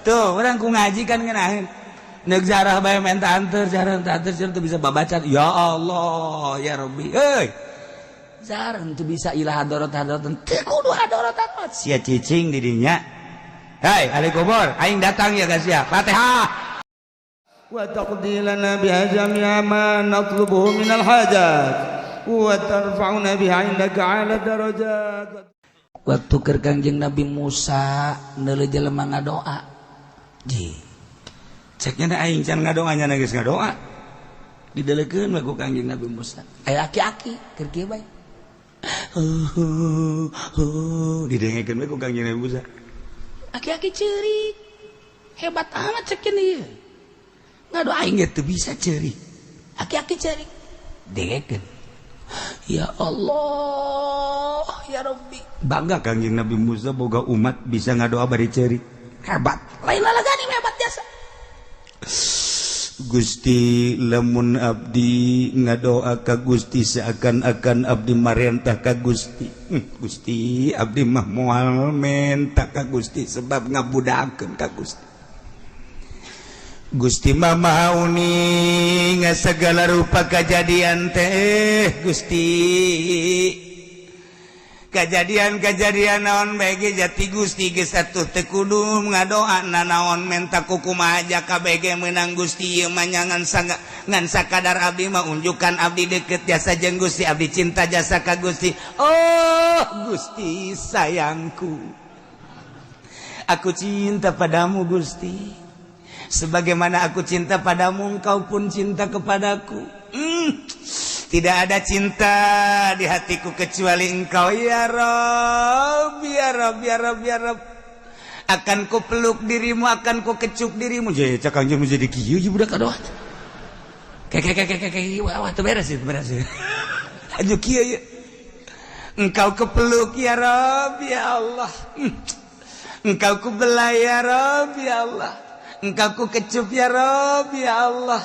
Tuh, urang ku ngaji kan ngeunaheun. Neuk zarah bae menta anteur, zarah menta anteur teu bisa babaca. Ya Allah, ya Rabbi. Euy. Zarah teu bisa ilah hadorot hadorot teu kudu hadorot hadorot. Sia cicing di dinya. Hai, ahli kubur, aing datang ya guys ya. Fatihah. وتقضي لنا بها جميع ما نطلبه من الحاجات وترفعنا بها عندك على الدرجات. Waktu keur Kangjeng Nabi Musa neuleuh jelema ngadoa. Ji. Ceknya aing can ngadoa, nya geus ngadoa. Didelekeun we ku Kangjeng Nabi Musa. Aya aki-aki keur kieu bae. Didengekeun we ku Kangjeng Nabi Musa. Aki-aki ceurik. Hebat amat ceknya ieu. Ngadoa aing ge teu bisa ceurik. Aki-aki ceurik. Dengekeun. Ya Allah, ya Rabbi. Bangga Kangjeng Nabi Musa boga umat bisa ngadoa bari ceurik. Hebat. Lain lalagani hebat jasa. Gusti, lamun abdi ngadoa ka Gusti seakan-akan abdi marentah ka Gusti. Gusti, abdi mah moal menta ka Gusti sebab ngabudakeun ka Gusti. Gusti mah maha uning segala rupa kejadian teh. Gusti, kejadian-kejadian naon bae jati Gusti geus atuh teu kudu ngadoa nanaon menta kukumaha aja KBG menang. Gusti, ieu mah ngan ngan sakadar abdi mah unjukan abdi deket jasa jeung Gusti, abdi cinta jasa ka Gusti. Oh Gusti sayangku, aku cinta padamu Gusti. Sebagaimana aku cinta padamu, engkau pun cinta kepadaku. Tidak ada cinta di hatiku kecuali engkau, ya Rob, ya Rob, ya Rob, ya Rob. Akan ku peluk dirimu, akan ku kecup dirimu. Jadi cak Kangjeng jadi kieu ieu budak aduh. Kayak kayak kayak kayak wah wah, teu beres itu, beres. Aju kieu ya. Engkau kepeluk, ya Rob, ya Allah. Engkau ku belai, ya Rob, ya Allah. Engkau ku kecup, ya Rob, ya Allah.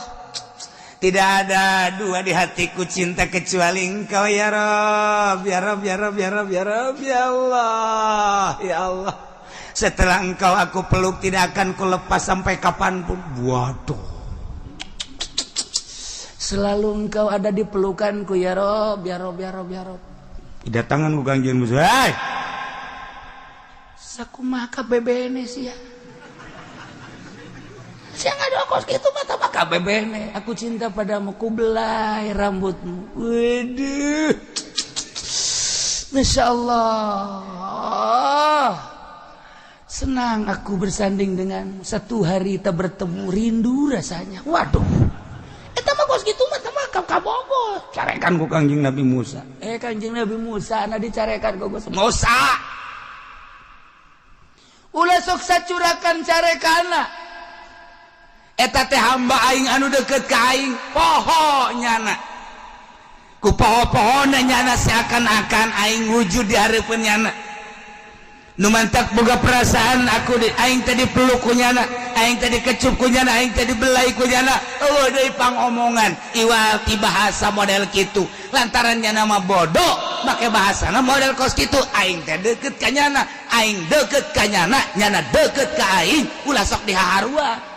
Tidak ada dua di hatiku cinta kecuali engkau, ya Rob, ya Rob, ya Rob, ya Rob, ya Rob, ya Allah, ya Allah. Setelah engkau aku peluk, tidak akan ku lepas sampai kapanpun. Waduh. Selalu engkau ada di pelukanku, ya Rob, ya Rob, ya Rob, ya Rob. Kedatangan ku Kangjeng Musa. Hai. Sakumaha kabebene sia? Sia ngadoa kos kitu mah mah kabebene. Aku cinta padamu, ku belai rambutmu. Waduh. Masya Allah. Senang aku bersanding denganmu. Satu hari tak bertemu, rindu rasanya. Waduh. Eta mah kos kitu mah mah kabogo. Carekan ku Kangjeng Nabi Musa. Eh, Kanjeng Nabi Musa na dicarekan ku Gusti Musa. Ulah sok sacurakan carekana. Eta teh hamba aing anu deket ka aing, poho nyana. Ku poho-pohona nyana seakan-akan aing wujud di hareupeun nyana. Nu mantak boga perasaan aku di aing tadi peluk ku nyana, aing tadi kecup ku nyana, aing tadi belai ku nyana. Eueuh deui pangomongan iwal ti bahasa model kitu. Lantaran nyana mah bodoh, make bahasana model kos kitu. Aing teh deket ka nyana, aing deket ka nyana, nyana deket ka aing, ulah sok dihaharua.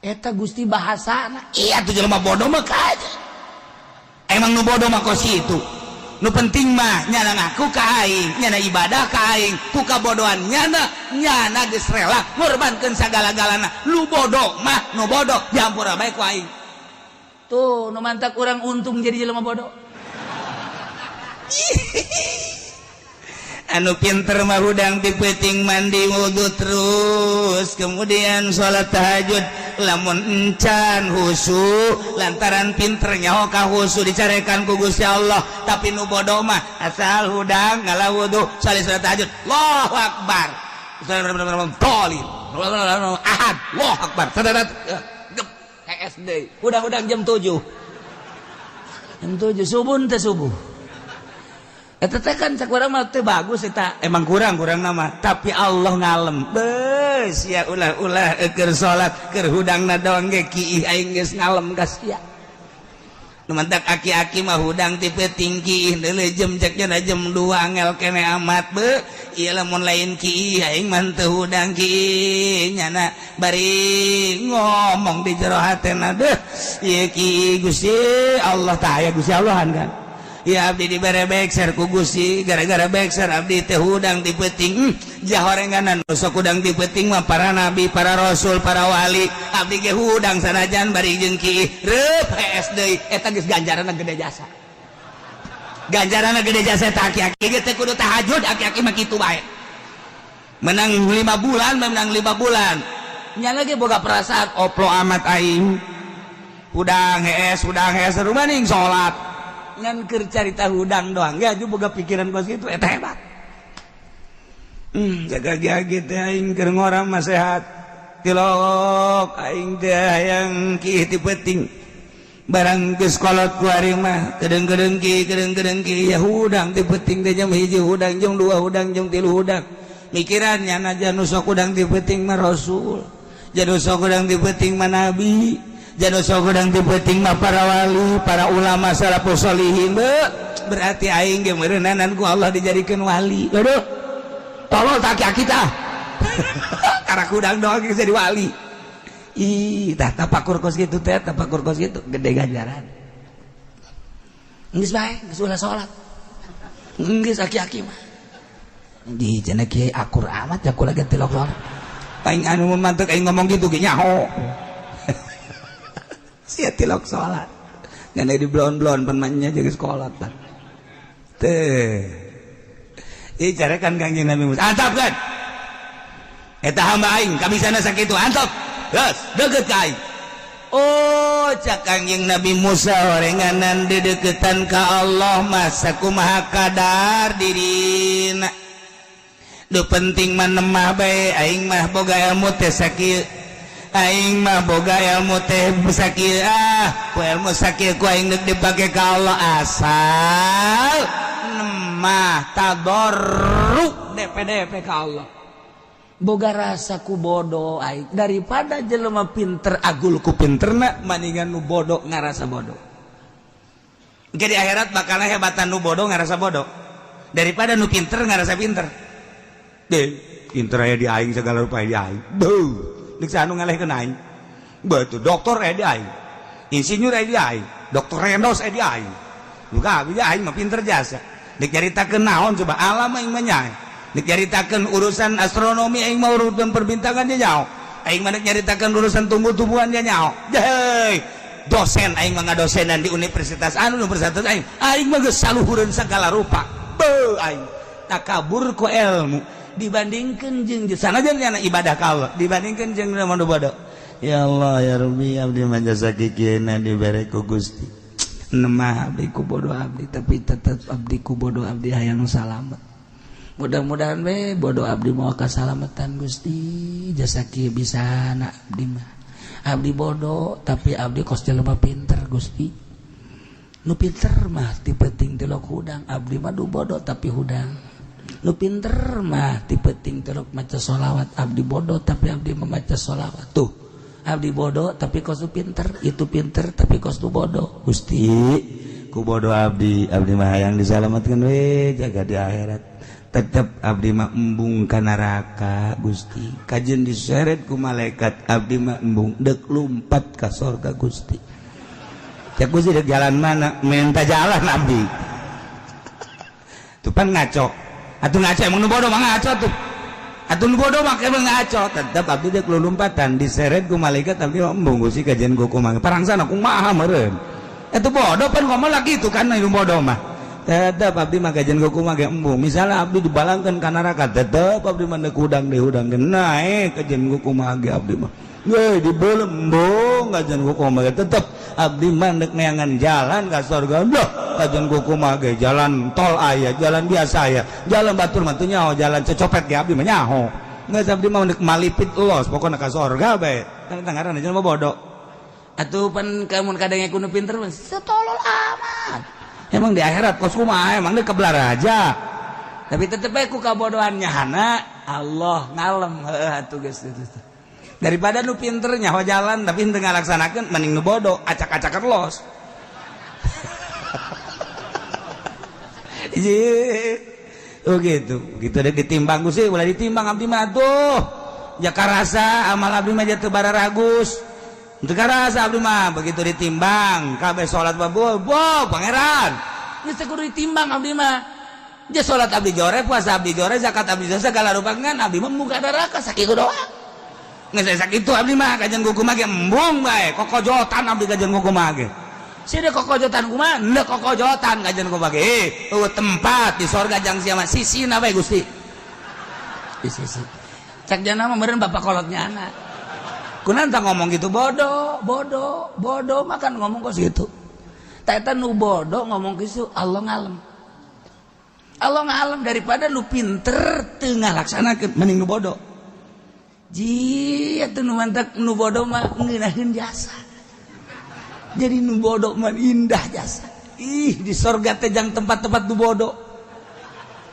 Eta Gusti bahasana. Iya tuh, jelema bodoh mah kaja. Emang nu bodoh mah kos kitu. Nu penting mah nyana ngaku ka aing, nyana ibadah ka aing, ku kabodohan nyana, nyana geus rela ngorbankeun sagala-galana. Lu bodoh mah nu bodoh diampura bae ku aing. Tuh, nu mantak urang untung jadi jelema bodoh. Anu pinter mah hudang ti peuting mandi wudhu, terus kemudian sholat tahajud. Lamun encan husu, lantaran pinter nyaho ka husu, dicarekan ku Gusti Allah. Tapi nu bodoh mah asal hudang ngala wudhu, salat tahajud, Allahu akbar, Dolin ahad, Allahu akbar. SD udah-udah jam 7, jam 7 subuh teh, subuh. Eta teh kan cak urang mah teu bagus eta. Emang kurang kurang nama, tapi Allah ngalem bes ya. Ulah ulah keur salat, keur hudangna doang ge kiih, aing geus ngalem ka sia. Nu mantak aki-aki mah hudang ti peuting ki deuleu jam ceknya jam 2 angel kene amat be. Ieu lamun lain ki aing mah teu hudang ki nyana bari ngomong di jero hatena deuh ieu ki Gusti Allah tah aya Gusti Allahan kan. Ya abdi dibere bekser ku Gusti, gara-gara bekser abdi teh hudang ti peuting. Jahorenganan nu sok hudang ti peuting mah para nabi, para rasul, para wali. Abdi ge hudang sanajan bari jeung ki reup hees deui. Eta geus ganjaranna gede jasa, ganjaranna gede jasa. Eta aki-aki ge teu kudu tahajud, aki-aki mah kitu bae menang 5 bulan, menang 5 bulan nya lagi boga perasaan oplo amat aing hudang hees, hudang hees maning salat ngan keur carita hudang doang ya juga boga pikiran kos kitu. Eta hebat. Jaga ge teh aing keur ngora mah sehat tilok aing teh hayang ki ti peuting barang geus kolot ku ari mah kedeung-kedeung ki, kedeung-kedeung ki ya hudang ti peuting teh jam 1 hudang, jam 2 hudang, jam 3 hudang. Mikirannya naja nu sok hudang ti peuting mah rasul, jadi sok hudang ti peuting mah nabi, jadi sok hudang ti peuting mah para wali, para ulama, salafus solihin. Be berarti aing ge meureunanan ku Allah dijadikeun wali. Aduh, tolol tak aki tah karena hudang doang geus jadi wali. Ih, tah tapakur kos kitu teh, tapakur kos kitu gede ganjaran. Geus bae, geus ulah salat. Geus aki-aki mah. Di cenah kiai akur amat ya kula ganti lok salat. Aing anu mantek aing ngomong gitu ge nyaho. Sia tilok salat. Ngan di blon-blon pan mah nya jeung sekolah tah. Teh. Ih, carekan Kangjeng Nabi Musa. Antap kan? Eta hamba aing kabisana sakitu, antap. Geus, deukeut ka aing. Oh, cak Kangjeng Nabi Musa, orenganan dedeketan ka Allah mah sakumaha kadar dirina. Nu penting mah nemah bae. Aing mah boga ilmu teh sakieu. Aing mah boga ilmu teh sakieu, ah, ku ilmu sakieu ku aing deuk dipake ka Allah, asal nemah tadarru DPDP ka Allah. Boga rasa ku bodoh aing daripada jelema pinter agul ku pinterna, maningan nu bodoh ngarasa bodoh. Jadi akhirat bakal hebatan nu bodoh ngarasa bodoh daripada nu pinter ngarasa pinter deh. Pinter aya di aing, segala rupa di aing. Beuh, deuk anu ngalehkeun aing. Betul, dokter aya di aing, insinyur aya di aing, dokter Rendos aya di aing juga. Abi aing mah pinter jasa. Dek nyaritakeun naon coba, alam aing mah nyae. Dek nyaritakeun urusan astronomi aing mah, urusan perbintangan dia nyaho. Aing mah dek nyaritakeun urusan tumbuh-tumbuhan dia nyaho. Hei, dosen aing mah, ngadosenan di universitas anu, universitas aing. Aing mah geus saluhureun segala rupa. Beuh, aing takabur ku ilmu dibandingkeun jeung sanajan nyana ibadah ka Allah dibandingkeun jeung nu bodoh. Ya Allah ya Rabbi, abdi mah jasa kikieuna dibere ku Gusti. Nemah abdi ku bodoh abdi, tapi tetep abdi ku bodoh abdi hayang salamet. Mudah-mudahan we bodoh abdi mau kasalamatan Gusti, jasa kieu bisa na abdi mah. Abdi bodoh tapi abdi kos jelema pinter Gusti. Nu pinter mah ti peuting tilok hudang, abdi mah du bodoh tapi hudang. Nu pinter mah ti peuting tilok maca sholawat, abdi bodoh tapi abdi membaca sholawat. Tuh, abdi bodoh tapi kos nu pinter, itu pinter tapi kos nu bodoh. Gusti, ku bodoh abdi, abdi mah hayang disalamatkan we jaga di akhirat. Tetep abdi mah embung ka neraka Gusti. Kajen diseret ku malaikat abdi mah embung, dek lumpat ka sorga Gusti. Cek Gusti, dek jalan mana? Minta jalan abdi. Tuh pan ngaco. Atuh ngaco, emang nu bodoh mah ngaco tuh. Atuh nu bodoh mah emang ngaco. Tetep abdi dek lumpatan diseret ku malaikat abdi mah embung Gusti, kajen ku kumaha. Parangsana kumaha meureun. Itu bodoh pan ngomong lagi itu kan nu bodoh mah. Tetep abdi mah kajen ku kumaha ge embung. Misalnya abdi dibalangkeun ka neraka, tetep abdi mah deuk hudang deui, hudang deui naek kajen ku kumaha ge abdi mah. Ge dibeuleum embung kajen ku kumaha ge, tetep abdi mah deuk neangan jalan ka surga. Duh, kajen ku kumaha ge, jalan tol aya, jalan biasa aya, jalan batur mah teu nyaho, jalan cecopet ge abdi mah nyaho. Geus abdi mah deuk malipit los pokona ka surga bae. Kan eta ngaranna jelema bodoh. Atuh pan kamun kadang kudu pinter mah setolol amat. Emang di akhirat kos kumaha, emang dia kebelar aja. Tapi tetep bae ku kabodohan nyahana Allah ngalem heuh atuh geus itu. Daripada nu pinter nyaho jalan tapi henteu ngalaksanakeun, mending nu bodoh acak-acakan los. Ye. Oh gitu. Gitu deh ditimbang Gusti, ulah ditimbang abdi mah tuh. Ya karasa amal abdi mah teu bararagus. Teu karasa abdi mah begitu ditimbang kabeh salat babu, bo pangeran. Geus teu kudu ditimbang abdi mah. Dia salat abdi jore, puasa abdi jore, zakat abdi jore, segala rupa ngan abdi mah muka neraka sakitu doang. Geus sakitu abdi mah kajian kumaha ge embung bae, kokojotan abdi kajian kumaha ge. Sini kokojotan kumaha? Henteu kokojotan kajian kumaha ge. Eh, eueuh tempat di sorga jang sia mah sisina bae Gusti. Di sisi. Cak jana mah meureun bapak kolotnya anak. Kunaon tah ngomong gitu bodoh, bodoh, bodoh makan ngomong kos gitu. Tah eta nu bodoh ngomong gitu Allah ngalem. Allah ngalem daripada nu pinter teu ngalaksanakeun mending nu bodoh. Ji atuh nu mantak nu bodoh mah ngeunaheun jasa. Jadi nu bodoh mah indah jasa. Ih di sorga teh jang tempat-tempat nu bodoh.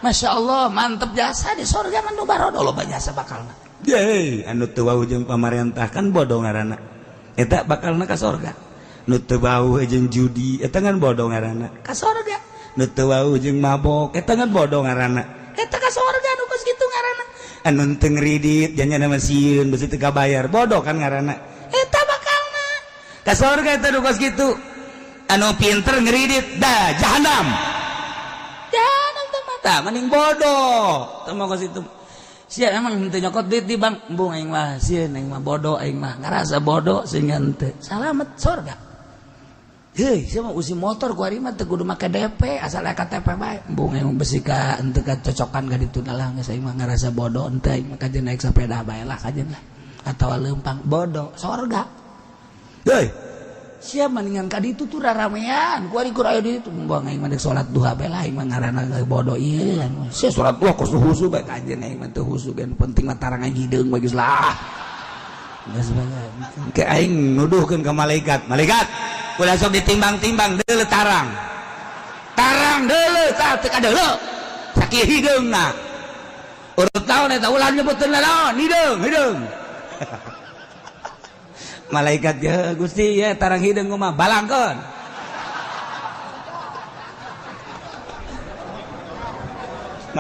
Masya Allah mantep jasa di sorga mah nu barodo loba jasa bakalna. Ye, anu teu wawuh jeung pamarentah kan bodoh ngaranna. Eta bakalna ka sorga. Nu teu wawuh jeung judi eta kan bodoh ngaranna. Ka sorga. Nu teu wawuh jeung mabok eta kan bodoh ngaranna. Eta ka sorga nu kos kitu ngaranna. Anu teu ngridit janyana mah sieun besi teu kabayar bodoh kan ngaranna. Eta bakalna ka sorga eta nu kos kitu. Anu pinter ngridit dah jahanam. Jahanam teh mata mending bodoh. Teu mah kos itu. Sia emang henteu nyokot duit di bank, embung aing mah sieun aing mah bodoh aing mah ngarasa bodoh sehingga henteu. Salamet sorga. Heuy, sia mah usi motor ku ari mah teu kudu make DP asal aya KTP bae. Embung aing mah besi ka henteu kacocokan ka ditu lah geus aing mah ngarasa bodoh henteu aing mah kajeun naik sepeda bae lah kajeun lah. Atawa leumpang bodoh sorga. Heuy, sia mendingan ka ditu tuh raramean ku ari kur aya di ditu buang aing mah dek salat duha bae lah aing mah ngaranna bodoh ieu. Sia salat duha kos husu bae kajeun aing mah teu husu ge penting mah tarang aing hideung bae geus lah. Geus bae. Ke aing nuduhkeun ka malaikat, malaikat ulah sok ditimbang-timbang deuleu tarang. Tarang deuleu tah teu kadeuleu. Sakieu hideungna. Urut naon eta ulah nyebutkeun naon hideung hideung. Malaikat ya Gusti ya tarang hideung mah balangkeun.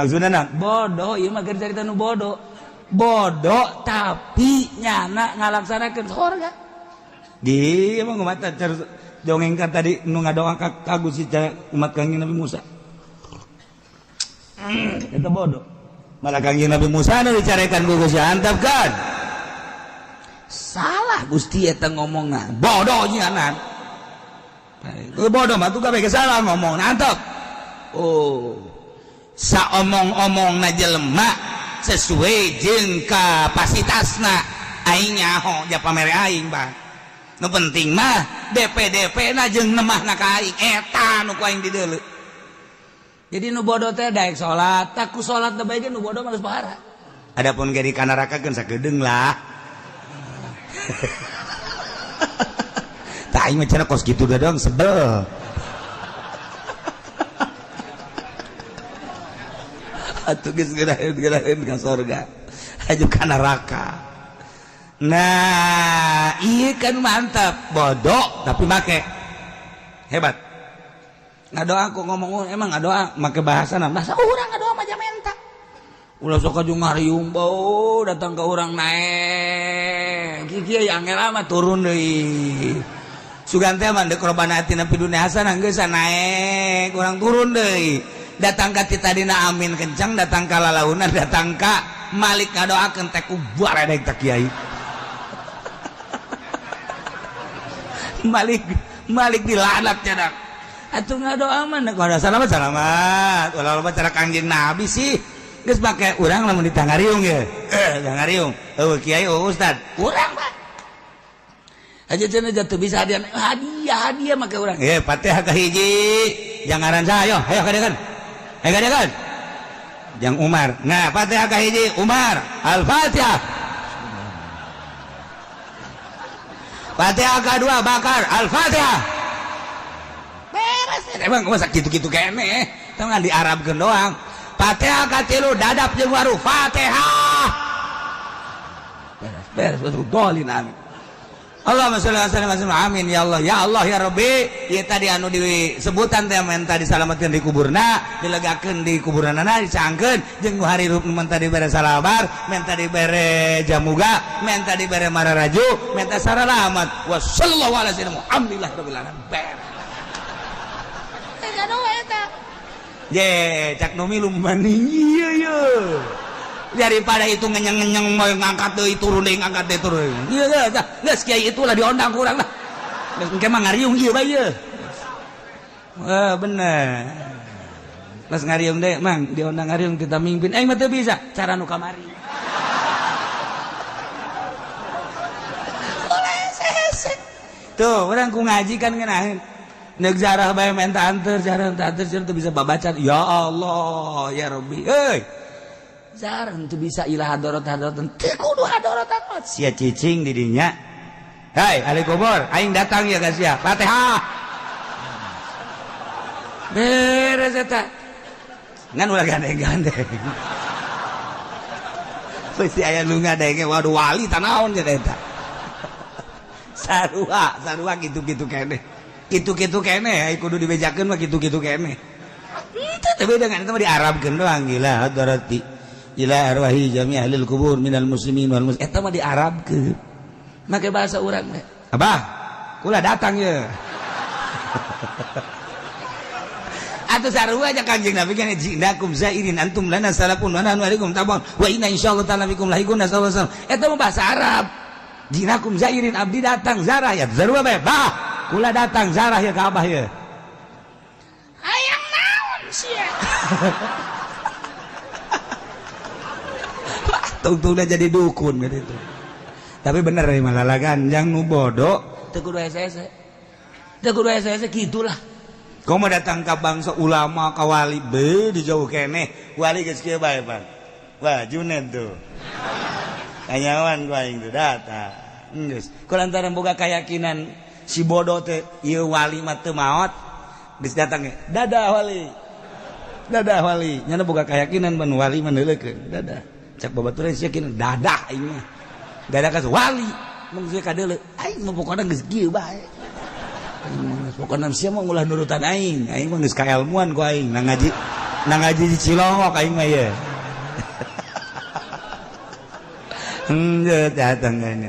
Maksudna na bodoh ieu mah keur carita nu bodoh. Bodoh tapi nyana ngalaksanakeun sorga. Di emang mata dongeng kan tadi nu ngadoa ka Gusti umat Kangjeng Nabi Musa. Eta bodoh. Malah Kangjeng Nabi Musa nu dicarekan ku Gusti antap kan. Salah Gusti eta ngomongna. Bodoh nyanan. Bodoh mah tuh kabeh salah ngomong antep. Oh. Saomong-omongna jelema sesuai jeung kapasitasna aing nyaho ja pamere aing bang. Nu penting mah DP-DP na jeung nemahna ka aing eta nu ku aing dideuleu. Jadi nu bodoh teh daek salat, tak ku salat teh bae ge nu bodoh mah geus pahara. Adapun ge di kanarakakeun sakedeung lah. Tak aing mah cenah kos kitu doang sebel. Atuh geus geuraheun ka sorga. Aju ka neraka. Nah, iya kan mantap, bodoh tapi make. Hebat. Ngadoa aku ngomong emang ngadoa make bahasa bahasa urang ngadoa mah menta. Ulah sok aju ngariung bau datang ke urang naek. Kieu angel amat turun deui. Sugan teh mah deuk robana atina fid dunya hasanah geus naek, urang turun deui. Datang ka ti tadina amin kencang, datang ka lalaunan, datang ka Malik ngadoakeun teh ku baredeg ta kiai. Malik Malik dilaknat cenah. Atuh ngadoa mah kada salamat salamat. Ulah loba cara Kangjeng Nabi sih. Geus make urang lamun ditangariung ye. Tangariung. Eueuh kiai eueuh ustad. Urang Pak. Aja cenah jatuh bisa hadiah hadiah hadiah make urang. Eh Fatihah ka hiji. Jangaran saha ayo, ayo kadekan. Ayo kadekan. Jang Umar. Nah, Fatihah ka hiji Umar. Al-Fatihah. Fatihah kedua Bakar. Al-Fatihah. Beres. Emang masa gitu-gitu kene. Teu ngan diarabkeun doang. Fatihah katilu dadap jeung waru Fatihah. Beres beres dolin amin. Allahumma sholli wa sallim, amin ya Allah, ya Allah ya Rabbi. Ieu tadi anu disebutan teh menta disalametkeun di kuburna, dilegakeun di kuburanana, dicangkeun jeung nu harirup menta dibere salabar, menta dibere jamuga, menta dibere mararaju, menta saralamat. Wa sallallahu ala sayyidina Muhammadillah rabbil alamin. Beres. Eta je cak nu milu maning ieu ye. Daripada itu ngenyeng-ngenyeng mau ngangkat deui turun deui, ngangkat deui turun. Ieu geus geus kiai itulah diondang kurang lah. Geus engke mah ngariung ieu bae ieu. Wah bener. Pas ngariung deh, Mang, diondang ngariung kita mimpin. Aing mah teu bisa cara nu kamari. Tuh, urang ku ngaji kan ngeunaheun. Nek jarah bae menta anter, jarah menta anter, teu bisa babacan. Ya Allah, ya Rabbi. Euy. Jarang tuh bisa ilah hadorot hadorot teu kudu hadorot hadorot sia cicing di dinya. Hai ahli kubur, aing datang ya guys ya. Fatihah. Beres eta. Ngan ulah gandeng-gandeng. Pasti aya nu ngadenge, waduh wali tanaon cenah eta. Sarua, sarua kitu-kitu keneh. Kitu-kitu keneh ai kudu dibejakeun mah kitu-kitu keneh. Itu teh beda kan, itu mah diarabkeun doang gila hadarati ila arwahi jami ahlil kubur minal muslimin wal muslim. Eta mah diarabkeun. Make bahasa urang teh. Abah, kula datang ye. Atuh sarua aja Kanjeng Nabi kan jinakum zairin antum lana salafun wa nahnu alaikum tabun wa inna insyaallah ta'ala bikum lahiqun sallallahu alaihi wasallam. Eta mah bahasa Arab. Jinakum zairin, abdi datang zarah ya sarua bae. Bah, kula datang zarah ya ka abah ye. Hayang naon sia? Tungtungna jadi dukun gitu. Tapi bener nih malah ganjang nu bodoh teu kudu hese-hese. Teu kudu hese-hese kitulah. Kau mau datang ka bangsa ulama ka wali be di jauh keneh wali geus kieu bae pan. Wah Junet tuh. Kanyawan ku aing tuh datang. Geus. Ku lantaran boga keyakinan si bodoh teh ieu wali mah teu maot geus datang ge. Dadah wali. Dadah wali. Nyana boga keyakinan ban wali mah neuleukeun. Dadah. Cak babaturan sia yakin dadah aing mah. Dadah ka wali. Mun sia kadeuleu aing mah pokona geus kieu bae. Pokona sia mah ulah nurutan aing. Aing mah geus kaelmuan ku aing nang ngaji di Cilongok aing mah ye. Henteu datang kana.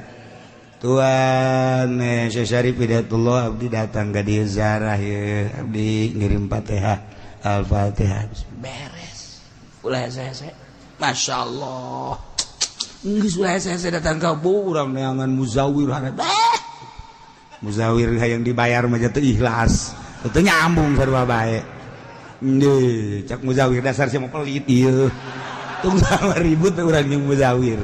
Tuan Syekh Syarif Hidayatullah abdi datang ka dieu ziarah ye, abdi ngirim Fatihah, Al-Fatihah. Beres. Ulah hese-hese. Masya Allah. Geus ulah hese-hese datang ka urang neangan muzawir hareup. Muzawir hayang dibayar mah teu ikhlas. Teu nyambung sarua bae. Deui, cak muzawir dasar sia mah pelit ieu. Tung sama ribut urang jeung muzawir.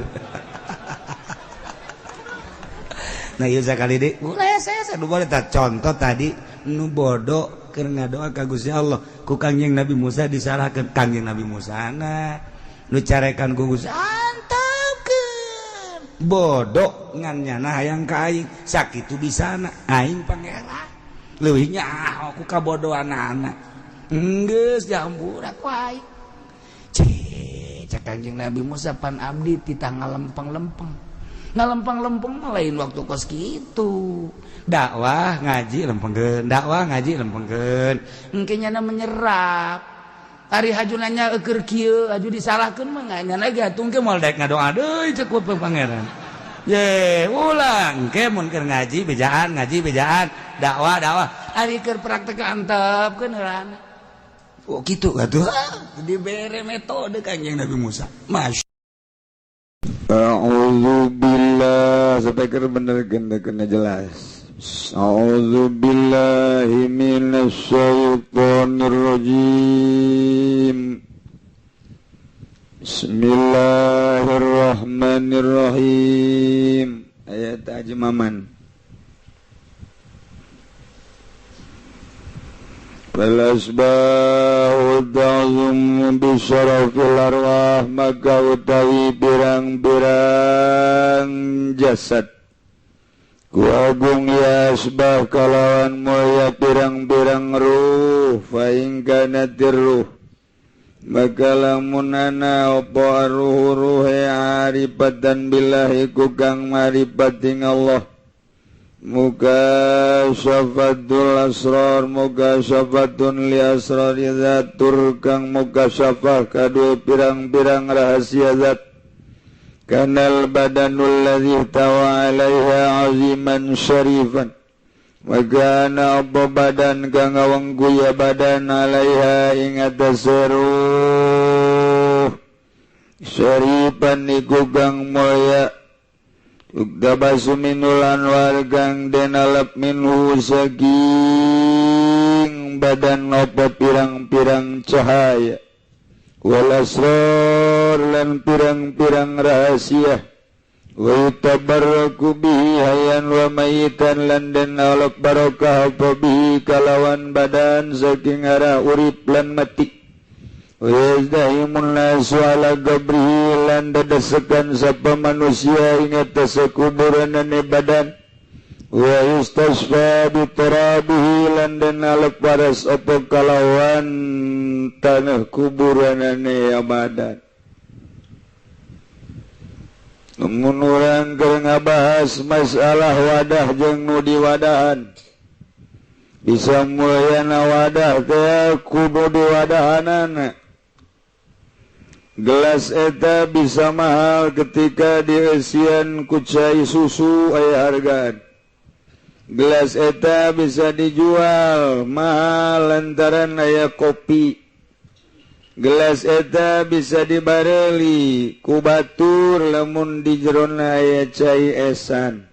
Nah ieu sakali deui ulah hese-hese nu boleh tah contoh tadi nu bodoh keur ngadoa ka Gusti Allah ku Kangjeng Nabi Musa disalahkeun Kangjeng Nabi Musa na nu carekan ku Gusti antepkeun bodoh ngan nyana hayang ka aing sakitu bisana aing pangeran leuwih nyaho ku kabodohanana geus jambura ku aing cek Kangjeng Nabi Musa pan abdi titah ngalempeng-lempeng ngalempeng-lempeng mah lain waktu kos kitu dakwah ngaji lempengkeun dakwah ngaji lempengkeun engke nyana menyerap ari haju nanya eueur kieu haju disalahkeun mah nyana ge atuh engke moal daek ngadoa deui cek ku pangeran ye ulang engke mun keur ngaji bejaan dakwah dakwah ari keur praktek antepkeun heulana. Oh kitu atuh dibere metode Kangjeng Nabi Musa. Masya A'udzu billah speaker bener kena jelas. A'udzu billahi minasyaitonir rajim. Bismillahirrahmanirrahim. Ayat ajmaman. Falasbahu ta'zum bisyarafil arwah maka utawi pirang-pirang jasad ku agung ya asbah kalawan mulya pirang-pirang ruh fa in kanatir ruh maka lamun ana apa ruh ruhe arifatan billahi ku kang marifat ing Allah Muka syafatul asrar muka syafatun li asrari zatur kang muka syafah kadua pirang-pirang rahasia zat kanal badanul ladzi tawa alaiha aziman syarifan maka ana apa badan kang ngawengku ya badan alaiha ing atas ruh syarifan iku kang mulya Uktabasu minul anwar kang denalap minhu saking badan apa pirang-pirang cahaya wal asrar lan pirang-pirang rahasia wa yutabarraku bihi hayyan wa mayitan lan denalap barokah apa bihi kalawan badan saking arah urip lan mati wa yazdahimun nasu ala qabrihi lan dedesekan sapa manusia ing atas kuburanane badan wa yustasfa bi turabihi lan den alep waras apa kalawan tanah kuburanane badan. Mun urang keur ngabahas masalah wadah jeung nu diwadahan bisa mulyana wadah teh kudu diwadahanana. Gelas eta bisa mahal ketika dieusian ku cai susu aya hargaan. Gelas eta bisa dijual mahal lantaran aya kopi. Gelas eta bisa dibareli ku batur lamun di jerona aya cai esan.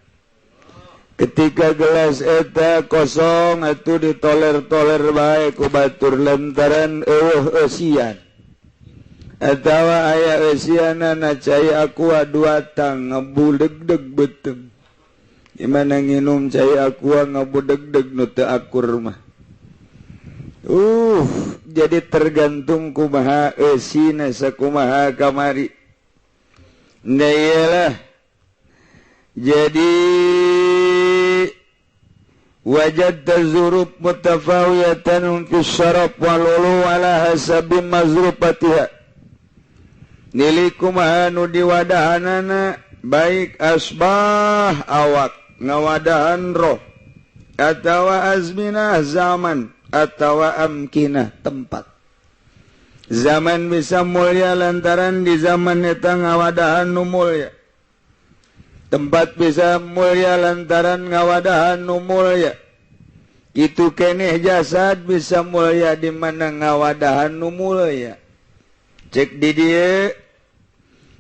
Ketika gelas eta kosong atuh ditoler-toler bae ku batur lantaran eueuh eusian. Atawa aya eusianana cai aqua dua tang ngabudegdeg beuteung. Gimana nginum cai aqua ngabudegdeg nu teu akur mah. Jadi tergantung kumaha eusina sakumaha kamari. Nah iyalah. Jadi wajadta zuruf mutafawiyatan fi syaraf wal ulu ala hasabi mazrufatiha. Nili kumaha nu diwadahanana baik asbah awak ngawadahan roh atawa azminah zaman atawa amkinah tempat. Zaman bisa mulia lantaran di zaman eta ngawadahan nu mulia. Tempat bisa mulia lantaran ngawadahan nu mulia. Kitu keneh jasad bisa mulia di mana ngawadahan nu mulia. Cek di dieu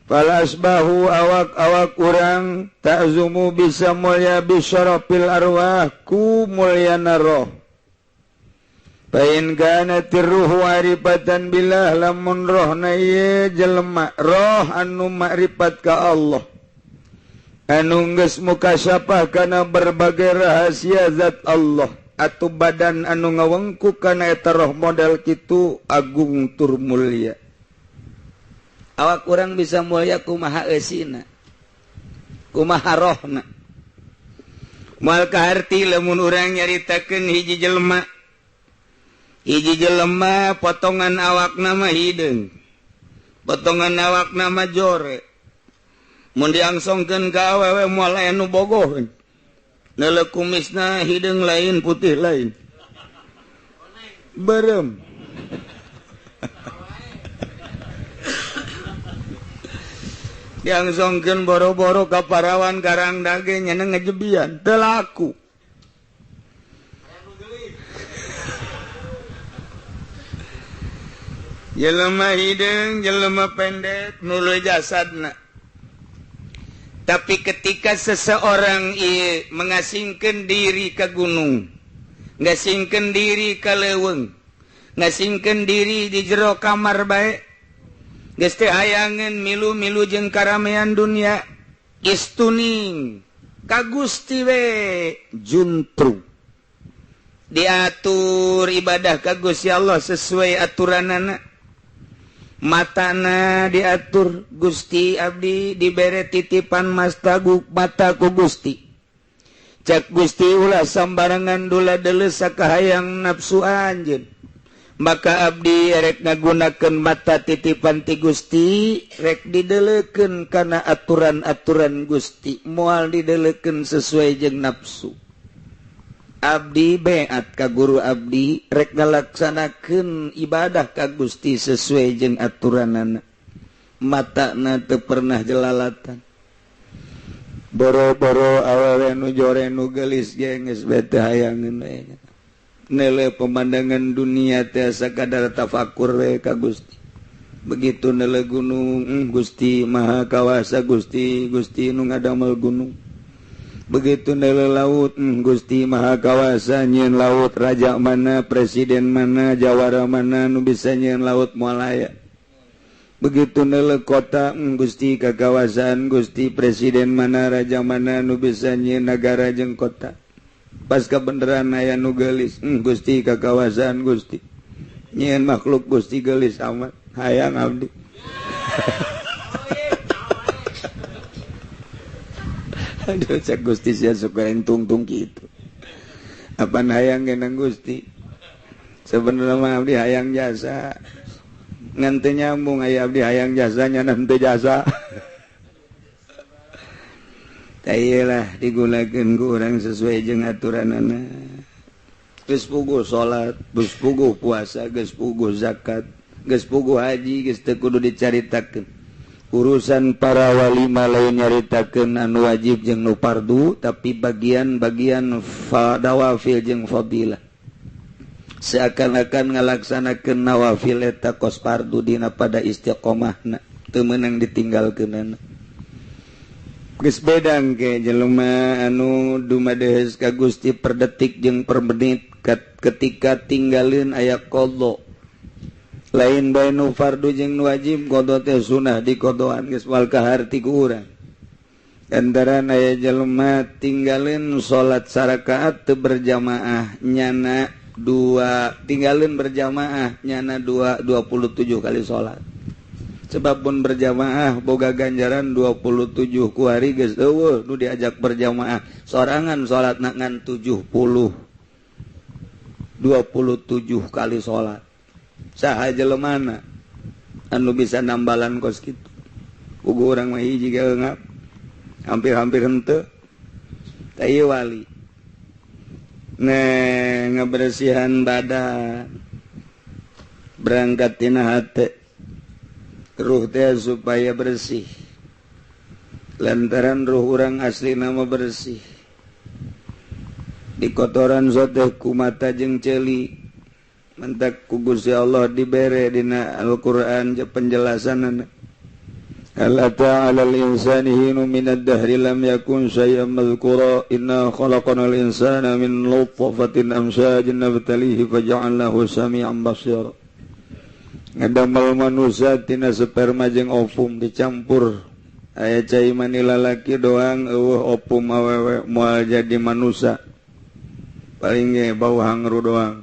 falasbahu awak-awak urang ta'zumu bisa mulia bisyarafil arwah ku mulyana roh. Fa in kanatir ruhu arifatan billah lamun rohna ieu jelema roh anu makrifat ka Allah anu geus mukasyafah kana berbagai rahasia zat Allah atau badan anu ngawengku kana eta roh model kitu agung tur mulia. Awak kurang bisa mulia kumaha eusina kumaha rohna. Moal kaharti lamun urang nyaritakeun hiji jelema potongan awakna mah hideung, potongan awakna mah jore, mun diangsongkeun ka awewe moal aya nu bogoheun, neuleuh kumisna hideung lain putih lain berem. Diangsongkeun boro-boro ka parawan karang dage nyeneng ngejebian teu laku. Jelema hideung jelema pendek nuluy jasadna. Tapi ketika seseorang ieu mengasingkeun diri ka gunung, ngasingkeun diri ka leuweung, ngasingkeun diri di jero kamar bae, geus teu hayangeun milu-milu jeung karamean dunia, istuning ka Gusti we juntru. Diatur ibadah ka Gusti Allah sesuai aturanana. Matana diatur Gusti abdi dibere titipan mastaguk mata ku Gusti. Cek Gusti ulah sambarangan dula deuleu sakahayang nafsu anjeun. Maka abdi rek ngagunakeun mata titipan ti Gusti rek dideleukeun kana aturan-aturan Gusti, moal dideleukeun sesuai jeung nafsu. Abdi beat ka guru, abdi rek ngalaksanakeun ibadah ka Gusti sesuai jeung aturanana. Matana teu pernah jelalatan, boro-boro awewe nu jore, nu geulis ge geus bete hayangeun we. Nele pemandangan dunia teh sakadar tafakur we ka Gusti. Begitu nele gunung, Gusti Maha Kawasa, Gusti, Gusti nu ngadamel gunung. Begitu nele laut, Gusti Maha Kawasa nyieun laut. Raja mana, presiden mana, jawara mana nu bisa nyieun laut? Moal aya. Begitu nele kota, Gusti kakawasaan Gusti. Presiden mana, raja mana nu bisa nyieun nagara jeung kota? Pas kebenaran aya nu geulis, Gusti kakawasaan Gusti nyieun makhluk. Gusti geulis amat, hayang abdi. Aduh, cek Gusti, sia suka tungtung gitu. Apa hayang genang Gusti? Sebenarnya mah abdi hayang jasa, ngan teu nyambung. Aya abdi hayang jasanya nanti jasa. Lah, digunakan ku urang sesuai jeung aturanana. Geus puguh salat, geus puguh puasa, geus puguh zakat, geus puguh haji, geus teu kudu dicaritakeun. Urusan para wali mah lain nyaritakeun anu wajib jeung nu fardu, tapi bagian-bagian nawafil jeung fadilah. Seakan-akan ngalaksanakeun nawafil eta kos fardu dina pada istiqomahna, teu meunang ditinggalkeunana. Geus bedang ke jelema anu dumadeus ka Gusti per detik jeung per menit. Ketika tinggalin aya qadha, lain bae nu fardu jeung nu wajib, qadha teh sunah di qadhaan, geus moal kaharti ku urang. Antara aya jelema tinggalin salat sarakaat teu berjamaah, nyana dua tinggalin berjamaah, nyana dua 27 kali salat. Sebab pun berjamaah boga ganjaran 27 ku hari, geus eueuh nu diajak berjamaah. Sorangan salat ngan 70 27 kali salat. Saha jelemana anu bisa nambalan kos kitu? Puguh urang mah hiji ge eungap, hampir-hampir henteu. Tah, ieu wali ne ngabersihan badan berangkat tina hate, ruh teh supaya bersih, lantaran ruh urang asli nama bersih, di kotoran soteh ku mata jeung ceuli. Mantak ku Gusti Allah dibere dina Al-Qur'an penjelasan, hal ata 'alal insani hinu minad dahri lam yakun syai'an madhkura inna khalaqnal insana min nutfatin amsyajin nabtalihi faja'alnahu sami'an basira. Ngadamel manusia tina sperma jeung ovum dicampur. Aya cai mani lalaki doang, eueuh ovum awewe, moal jadi manusia, paling ge bau hangru doang.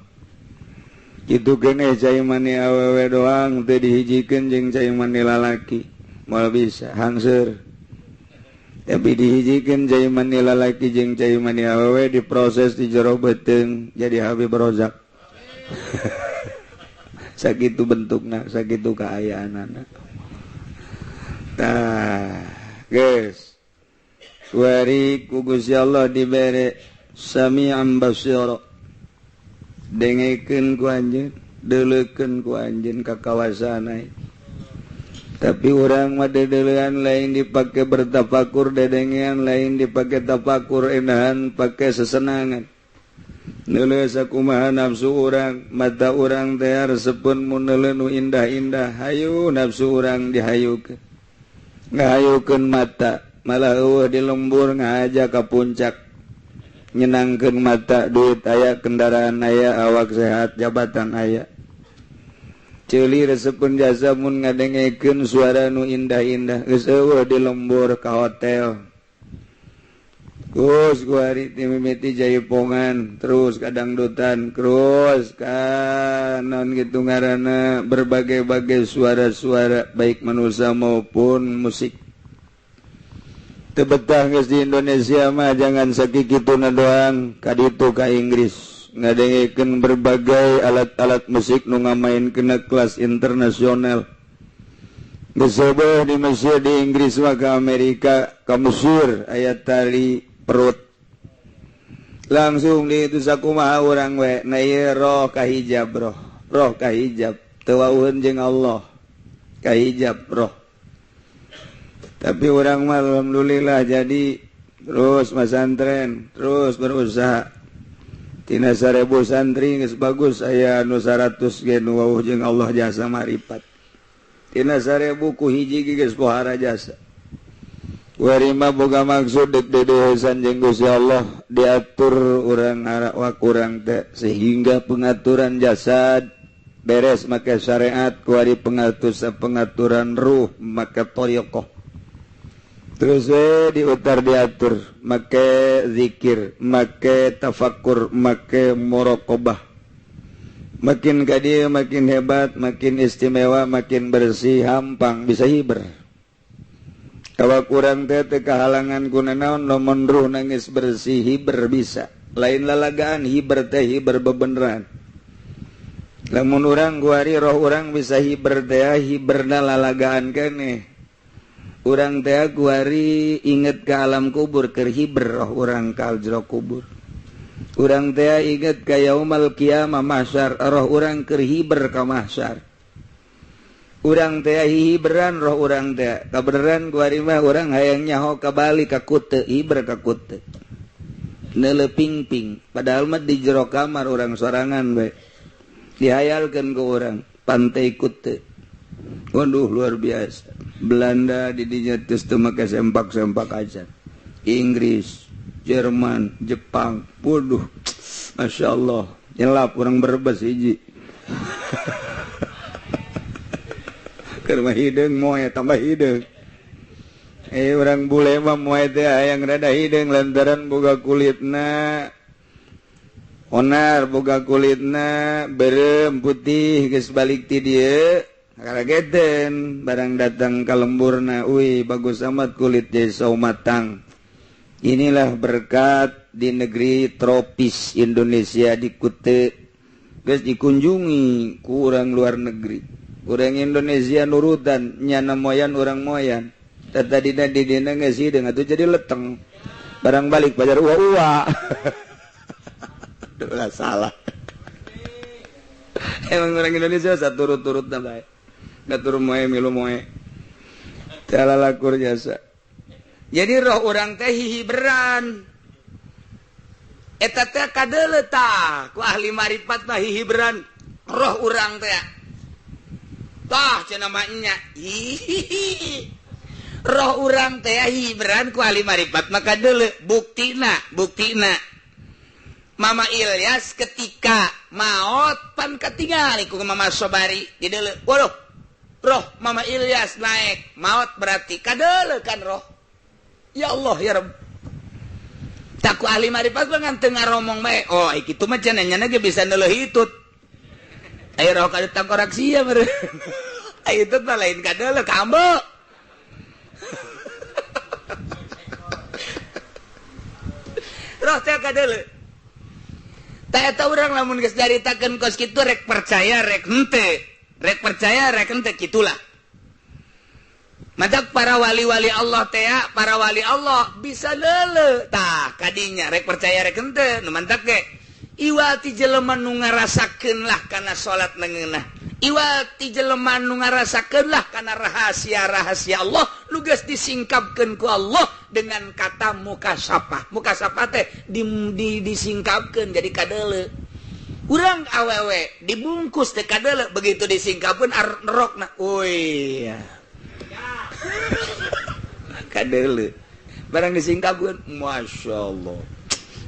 Kitu keneh cai mani awewe doang teu dihijikeun jeung cai mani lalaki, moal bisa, hangseur. Tapi dihijikeun cai mani lalaki jeung cai mani awewe, diproses di jero beuteung, jadi Habib Rozak. Sakitu bentukna, sakitu kaayaanana. Tah, geus kuari ku Gusti Allah dibere sami'an basira, dengekeun ku anjeun, deuleukeun ku anjeun ka kawasan. Tapi urang mah deudeulean lain dipake bertafakur, dedengean lain dipake tafakur, enahan pake sesenangan. Neuleuh sakumaha nafsu urang, mata urang teh resepun mun neuleuh nu indah-indah, hayu nafsu urang dihayukeun. Ngahayukeun mata, malah eueuh di lembur ngahaja ka puncak. Nyenangkeun mata, duit aya, kendaraan aya, awak sehat, jabatan aya. Ceuli resepun jasa mun ngadengekeun suara nu indah-indah, geus eueuh di lembur ka hotel. Terus kuari mimiti jaipongan, terus kadangdutan, terus kanon gitu ngaranna, berbagai-bagai suara-suara baik manusia maupun musik. Teu betah geus di Indonesia mah, jangan sakikituna doang, kaditu ka Inggris ngadengekeun berbagai alat-alat musik nu ngamainkeun kelas internasional. Geus di Mesir, di Inggris mah, ke Amerika, ka Mesir aya tali perut. Langsung di itu sakumaha urang we. Nah ieu roh kahijab, roh roh kahijab, teu wauheun jeung Allah, kahijab roh. Tapi urang mah alhamdulillah jadi terus masantren, terus berusaha. Tina 1000 santri geus bagus aya nu 100 ge nu wauh jeung Allah jasa marifat. Tina 1000 ku hiji ge geus pohara jasa. Warima boga maksud dek dedehesan jeung Gusti Allah, diatur urang awak urang teh sehingga pengaturan jasad beres make syariat, kuari pengaturan ruh make thoriqoh. Terus we diutar diatur make zikir, make tafakur, make muraqabah. Makin ka dieu makin hebat, makin istimewa, makin bersih, hampang bisa hiber. Awak urang teh teu kahalangan ku nanaon, lamun ruh nangis bersih hiber bisa. Lain lalagaan hiber teh, hiber bebeneran. Lamun urang kuari roh urang bisa hiber teh, hiberna lalagaan keneh. Urang teh kuari inget ke alam kubur, keur hiber roh urang ka jero kubur. Urang teh inget ka yaumal kiamah mahsyar, roh urang keur hiber ka mahsyar. Urang teh hiberan roh urang teh kabeneran kuari mah urang hayang nyaho ka Bali, ka Kute, hiber ka Kute. Neuleu pingping, padahal mah di jero kamar urang sorangan we. Dihayalkeun ku urang pantai Kute. Waduh, luar biasa. Belanda di dinya geus teu make sempak-sempak aja. Inggris, Jerman, Jepang, waduh, Masya Allah, nyelap urang Brebes hiji. Keur mah hideung moe tambah hideung. Urang bule mah moe teh hayang rada hideung lantaran boga kulitna onar, boga kulitna berem putih, geus balik ti dieu karageteun barang datang ka lemburna, uih bagus amat kulit jadi sawo matang. Inilah berkat di negeri tropis Indonesia, di Kute geus dikunjungi ku urang luar negeri. Urang Indonesia nurutan nyana moyan urang moyan. Tadina di dina geus hideung atuh jadi leteng. Barang balik pajar ua-ua. Duh, salah. Emang orang Indonesia saturut-turutna bae. Gatur moe milu moe. Teu lalakur jasa. Jadi roh urang teh hihiberan. Eta teh kadeuleu tah ku ahli marifat mah hihiberan roh urang teh. Tah cenah mah nya. Hihihi. Roh urang teh hiberan ku ahli marifat maka deuleu buktina, buktina. Mama Ilyas ketika maot pan katingali ku Mama Sobari di deuleu. Waduh, roh Mama Ilyas naik maot berarti kadeuleu kan roh. Ya Allah ya Rabb. Tak ku ahli marifat mah ngan teu ngaromong bae. Oh, kitu mah cenah nya ge bisa neuleuh hitut. Ayo roh kada tangkorak sia meureun. Ayo hitut mah lain kadeuleu kambe. Roh teh kadeuleu. Tah eta urang lamun geus caritakeun kos kitu rek percaya rek henteu. Rek percaya rek henteu kitulah. Matak para wali-wali Allah teh, para wali Allah bisa leuleuh. Tah kadinya rek percaya rek henteu nu mantak ge. Iwati jelema nu ngarasakeun lah kana salat nengeunah. Iwati jelema nu ngarasakeun lah kana rahasia-rahasia Allah nu geus disingkapkeun ku Allah dengan kata mukasapah. Mukasapah teh disingkapkeun jadi kadeuleu. Urang awewe dibungkus teh kadeuleu, begitu disingkapkeun rokna. Uy. Kadeuleu. Barang disingkapkeun, Masya Allah.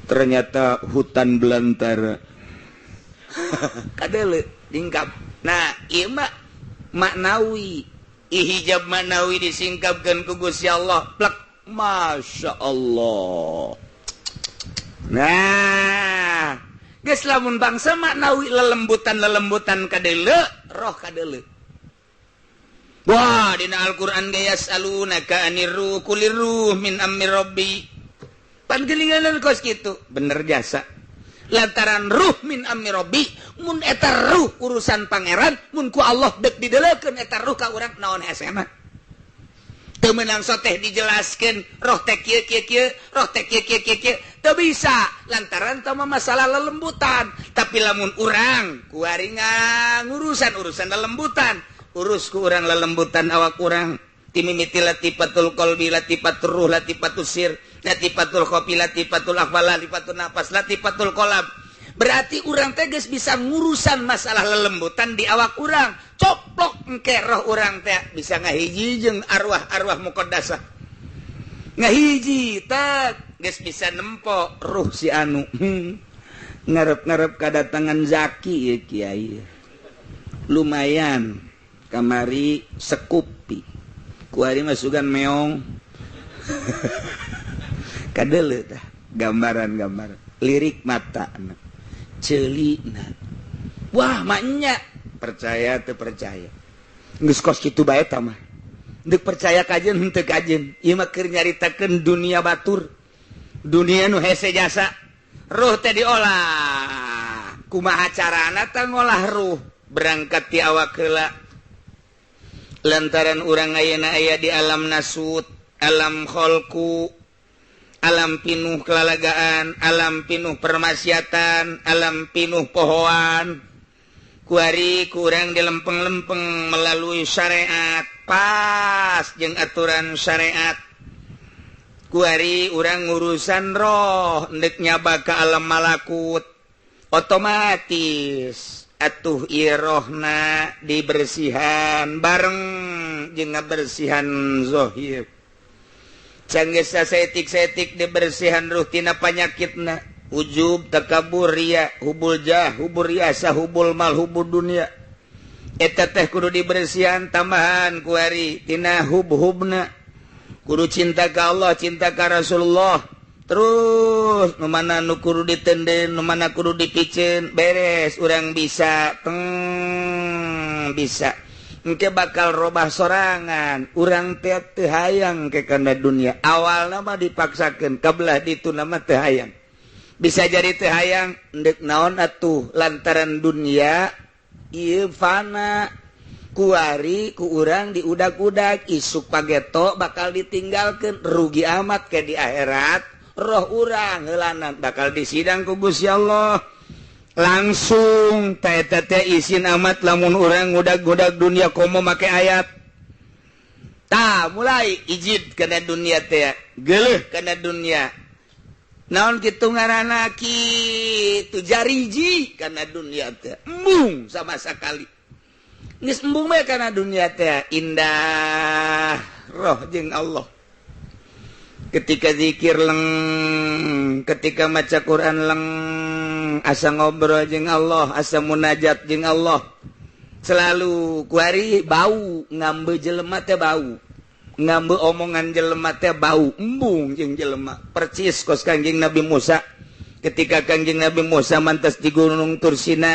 Ternyata hutan belantara. Kadeuleu dingkap. Nah, ieu mah maknawi. Ihijab maknawi disingkapkeun ku Gusti Allah. Plek, Masya Allah. Nah, geus lamun bangsa maknawi lelembutan-lelembutan kadeuleu, roh kadeuleu. Wah, dina Al-Qur'an ge yasalunaka anir ruh kulir ruh min amri rabbi. Pan geuningan kos kitu, bener jasa. Lantaran ruh min amri rabbi, mun eta ruh urusan pangeran, mun ku Allah dek dideleukeun eta ruh ka urang naon hesena. Teu meunang soteh dijelaskeun roh teh kieu kieu kieu, roh teh kieu kieu kieu kieu. Teu bisa lantaran teu masalah lelembutan. Tapi lamun urang kuari ngurusan urusan lelembutan, urus ku urang lelembutan awak urang timimiti latifatul qalbi, latifatul ruh, latifatul sir, latifatul khofi, latifatul akhfa, latifatul nafas, latifatul qalb. Berarti urang teh geus bisa ngurusan masalah lelembutan di awak urang. Coplok engke roh urang teh bisa ngahiji jeung arwah-arwah muqaddasah, ngahiji tak geus bisa nempo ruh si anu. Ngarep-ngarep kedatangan Zaki ya kiai, lumayan kamari sekupi, kuari masukan meong kadele tah. Gambaran-gambaran lirik mata ceulina, wah maknya percaya teu percaya geus kos kitu bae. Tah mah deuk percaya kajeun henteu kajeun, ieu mah keur nyaritakeun dunia batur, dunia nu hese jasa. Ruh teh diolah. Kumaha carana tah ngolah ruh? Berangkat ti awak heula, lantaran urang ayeuna aya di alam nasut, alam kholku, alam pinuh kelalagaan, alam pinuh permaksiatan, alam pinuh pohoan. Kuari kurang dilempeng-lempeng melalui syariat, pas jeung aturan syariat. Kuari urang ngurusan roh ndek nyaba ke alam malakut, otomatis atuh ieu rohna dibersihan bareng jeung ngabersihan zohir. Can geus saetik-saetik dibersihan ruh tina panyakitna ujub, takabur, ria, hubul jah, hubul riasa, hubul mal, hubul dunia. Eta teh kudu dibersihan. Tambahan kuari tina hub-hubna kudu cinta ka Allah, cinta ka Rasulullah. Terus nu mana nu kudu ditenden, nu mana kudu dipiceun, beres urang bisa teng bisa engke bakal robah sorangan. Urang teh teu hayang ke kana dunia. Awalna mah dipaksakeun, kabelah ditu nama teu hayang, bisa jadi teu hayang. Ndek naon atuh? Lantaran dunia ieu fana. Kuari ku urang diudag-udag, isuk pageto bakal ditinggalkan, rugi amat ke di akhirat. Roh urang heulanan bakal disidang ku Gusti Allah langsung. Teh teh isin amat lamun urang ngudag-ngudag dunia komo make ayat. Tah mulai ijid kana dunia teh, geuleuh kana dunia, naon kitu ngaranna kitu, jariji kana dunia teh, embung sama sekali. Geus embung bae kana dunia teh, indah roh jeung Allah ketika zikir leng, ketika maca Quran leng, asa ngobrol jeung Allah, asa munajat jeung Allah selalu. Kuari bau ngambe jelema teh, bau ngambe omongan jelema teh, bau embung jeung jelema, percis kos Kangjeng Nabi Musa. Ketika Kangjeng Nabi Musa mantas di Gunung Tursina,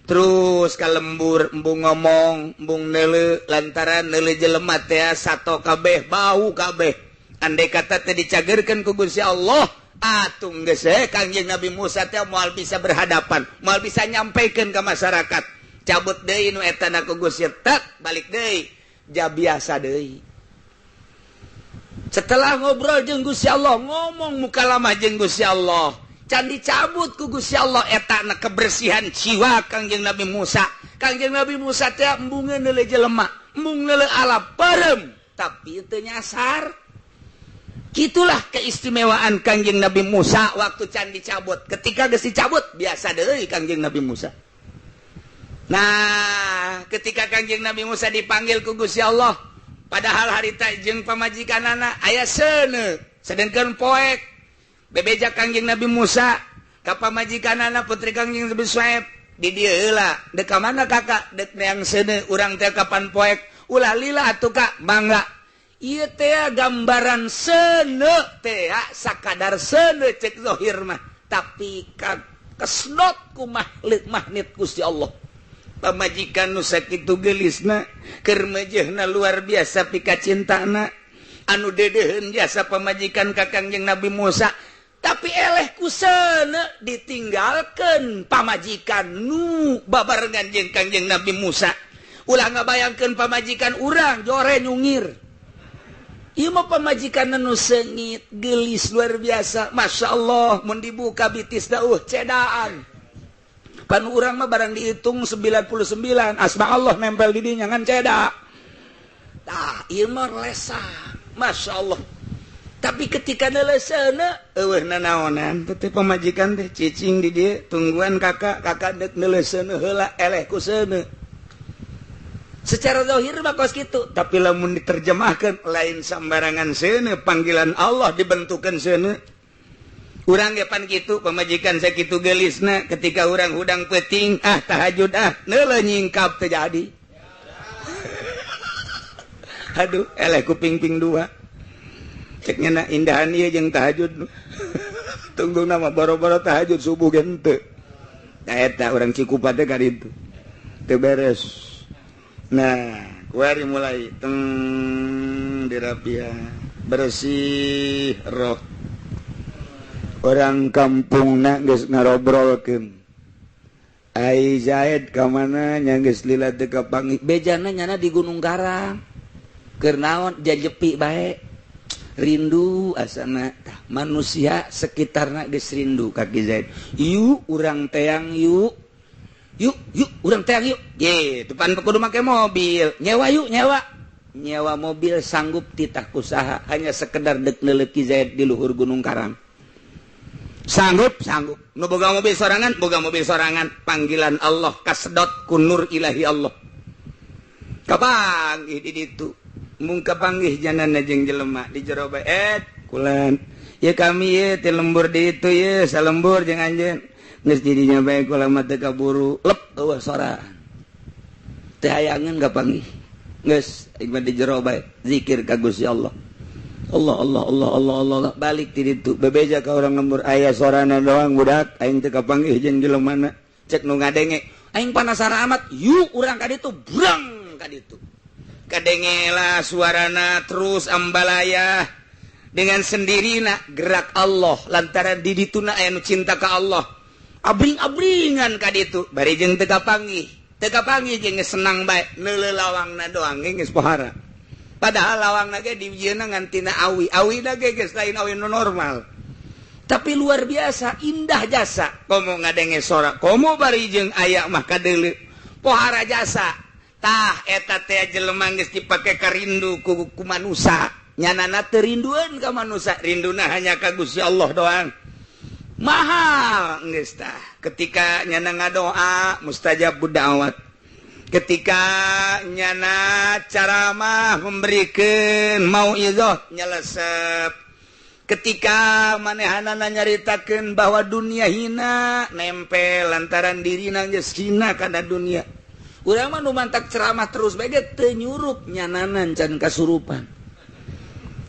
terus ka lembur, embung ngomong, embung neule, lantaran neule jelema teh sato kabeh, bau kabeh. Andai kata teh dicagerkeun ku Gusti Allah atuh geus Kangjeng Nabi Musa teh moal bisa berhadapan, moal bisa nyampaikan ke masyarakat. Cabut deui nu eta na ku Gusti, tak balik deui ja biasa deui. Setelah ngobrol jeung Gusti Allah, ngomong mukalamah jeung Gusti Allah, can dicabut ku Gusti Allah eta na kebersihan jiwa Kangjeng Nabi Musa. Kangjeng Nabi Musa teh embungeun neule jelema, embung neule ala parem, tapi teu nyasar. Gitulah keistimewaan Kangjeng Nabi Musa waktu can dicabut. Ketika geus dicabut, biasa deui Kangjeng Nabi Musa. Nah, ketika Kangjeng Nabi Musa dipanggil ku Gusti Allah, padahal harita jeung pamajikanana aya seuneu, sedengkeun poek. Bebeja Kangjeng Nabi Musa ka pamajikanana, putri Kangjeng Nabi Suaib, di dieu heula. Dek ka mana, Kakak? Dek neang seuneu urang teh, kapan poek. Ulah lila atuh, Kak. Mangga. Ieu teh gambaran seuneu teh sakadar seuneu cek zahir mah, tapi ka kesnot ku makhluk magnet Gusti Allah. Pamajikan nu sakitu geulisna, keur mejehna luar biasa pikacintana, anu dedeuheun jasa pamajikan ka Kangjeng Nabi Musa, tapi eleh ku seuneu ditinggalkeun pamajikan nu babarengan jeung Kangjeng Nabi Musa. Ulah ngabayangkeun pamajikan urang jore nyungir. Ieu mah pamajikan nu seungit, gelis luar biasa. Masya Allah, mun dibuka bitis dah cedaan. Pan urang mah barang dihitung 99 asma Allah nempel di dinya ngan ceda. Tah, ieu mah lesang. Masya Allah. Tapi ketika neuleuseuna eueuh nanaonan teh pamajikan teh cicing di dieu tungguan kakak, kakak deuk neuleuseuna heula eleh ku seuneu. Secara zahir mah kos kitu, tapi lamun diterjemahkan lain sambarangan seuneu, panggilan Allah dibentukan seuneu. Urang ge pan kitu, pamajikan sakitu geulisna, ketika urang hudang peuting, ah tahajud, ah neuleuh nyingkap teu jadi. Aduh, eleh kuping ping dua. Cek nya indahan ieu jeung tahajud. Tunggu nama boro-boro tahajud, subuh ge henteu. Nah, eta urang Cikupa teh ka ditu. Teu beres. Nah, kuari mulai teng dirapian, bersih roh. Orang kampung na geus ngarobrolkeun. Ai Zaid ka mana nya, geus lila teu kapanggih. Bejana nyana di Gunung Karang. Keur naon jajepi bae. Rindu asana tah, manusia sekitarna geus rindu ka Ki Zaid. Yuk urang teang yuk. Yuk, yuk urang teang yuk. Ge, depan kudu make mobil. Nyewa yuk, nyewa. Nyewa mobil sanggup titah usaha hanya sekedar dek neuleuh Ki Zaid di luhur Gunung Karang. Sanggup, sanggup. Nu boga mobil sorangan, boga mobil sorangan. Panggilan Allah kasedot ku nur ilahi Allah. Kapanggih di ditu. Mung kapanggih janana jeung jelema di jero bae kulan. Ya kami ye ti lembur di itu ye salembur jeung anjeun. Geus didinya bae kula mah teu kaburu. Lep eueuh sora. Teu hayangeun kapanggih. Geus aing mah di jero bae zikir ka Gusti Allah. Allah Allah Allah Allah Allah, Allah. Balik ti ditu bebeja ka urang lembur, aya sorana doang budak, aing teu kapanggih jeung jelemana. Cek nu ngadenge, aing penasaran amat, yuk urang ka ditu, brang ka ditu. Kadengela suarana terus ambalaya dengan sendirina gerak Allah lantaran di dituna aya nu cinta ka Allah, abring-abringan ka ditu bari jeung teu kapanggih, teu kapanggih jeung senang bae neuleuh lawangna doang geus pohara. Padahal lawangna ge dijieunna ngan tina awi, awina ge geus lain awi nu normal, tapi luar biasa indah jasa. Komo ngadenge sora, komo bari jeung aya mah kadeuleu pohara jasa. Tah, eta teh jelema geus dipake karindu ku manusa, nyanana teu rindueun ka manusa, rinduna hanya ka Gusti Allah doang. Mahal geus tah. Ketika nyana ngadoa mustajab da'wat, ketika nyana caramah memberikan mauizoh nyelesep, ketika manehanana nyaritakeun bahwa dunia hina nempel lantaran dirina geus hina kana dunia. Urang mah nu mantak ceramah terus bae ge teu nyurup, nyananan can kasurupan.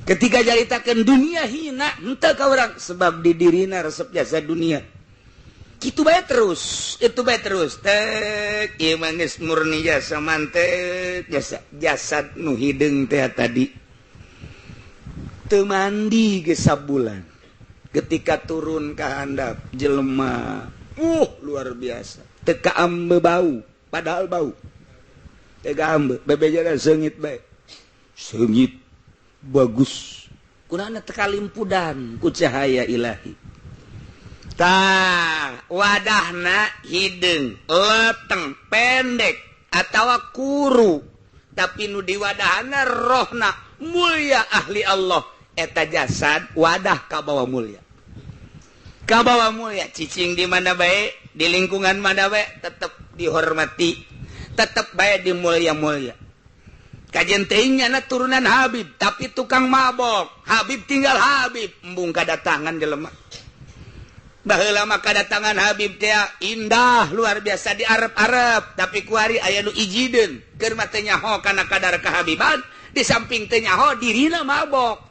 Ketika nyaritakeun dunia hina henteu ka urang sebab di dirina resep jasa dunia. Kitu bae terus, itu bae terus tek ieu mah geus murni jasa mantek jasa jasad nu hideung teh tadi teu mandi geus sabulan. Ketika turun ka handap jelema, luar biasa, teu kaambe bau, padahal bau teu kaambe, bebejana seungit bae, seungit bagus. Kunana teu kalimpudan ku cahaya ilahi? Tah, wadahna hideung, leteng, pendek atawa kuru, tapi nu diwadahana rohna mulia ahli Allah. Eta jasad wadah kabawa mulia, kabawa mulia, cicing di mana bae, di lingkungan mana bae tetep dihormati, tetep bae di mulia-mulia. Kajian teuing na turunan Habib tapi tukang mabok, Habib tinggal Habib, embung kadatangan jelema. Baheula mah kadatangan Habib teh indah luar biasa di Arab-Arab, tapi kuari aya nu ijideun keur mah teu nyaho kana kadar kehabiban. Di samping teu nyaho, dirina mabok,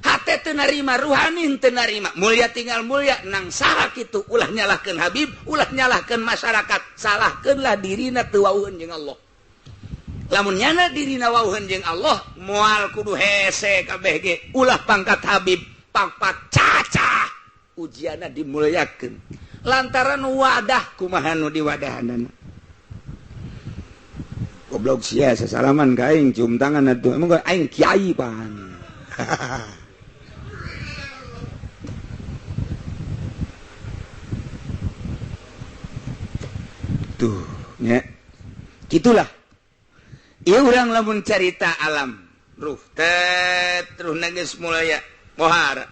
hate teu narima, ruhani teu narima, mulia tinggal mulia nang saha kitu. Ulah nyalahkeun Habib, ulah nyalahkeun masyarakat, salahkeunlah dirina teu wauheun jeung Allah. Lamun nyana dirina wauheun jeung Allah, moal kudu hese kabeh ge. Ulah pangkat Habib, pangkat cacah, ujianna dimuliakeun lantaran wadah kumaha nu diwadahanana. Goblok sia, sasalaman ka aing, cium tangan atuh. Emang aing kiai pan. Tuh nya gitulah ieu urang lamun carita alam ruh teh ruhna geus mulaya pohara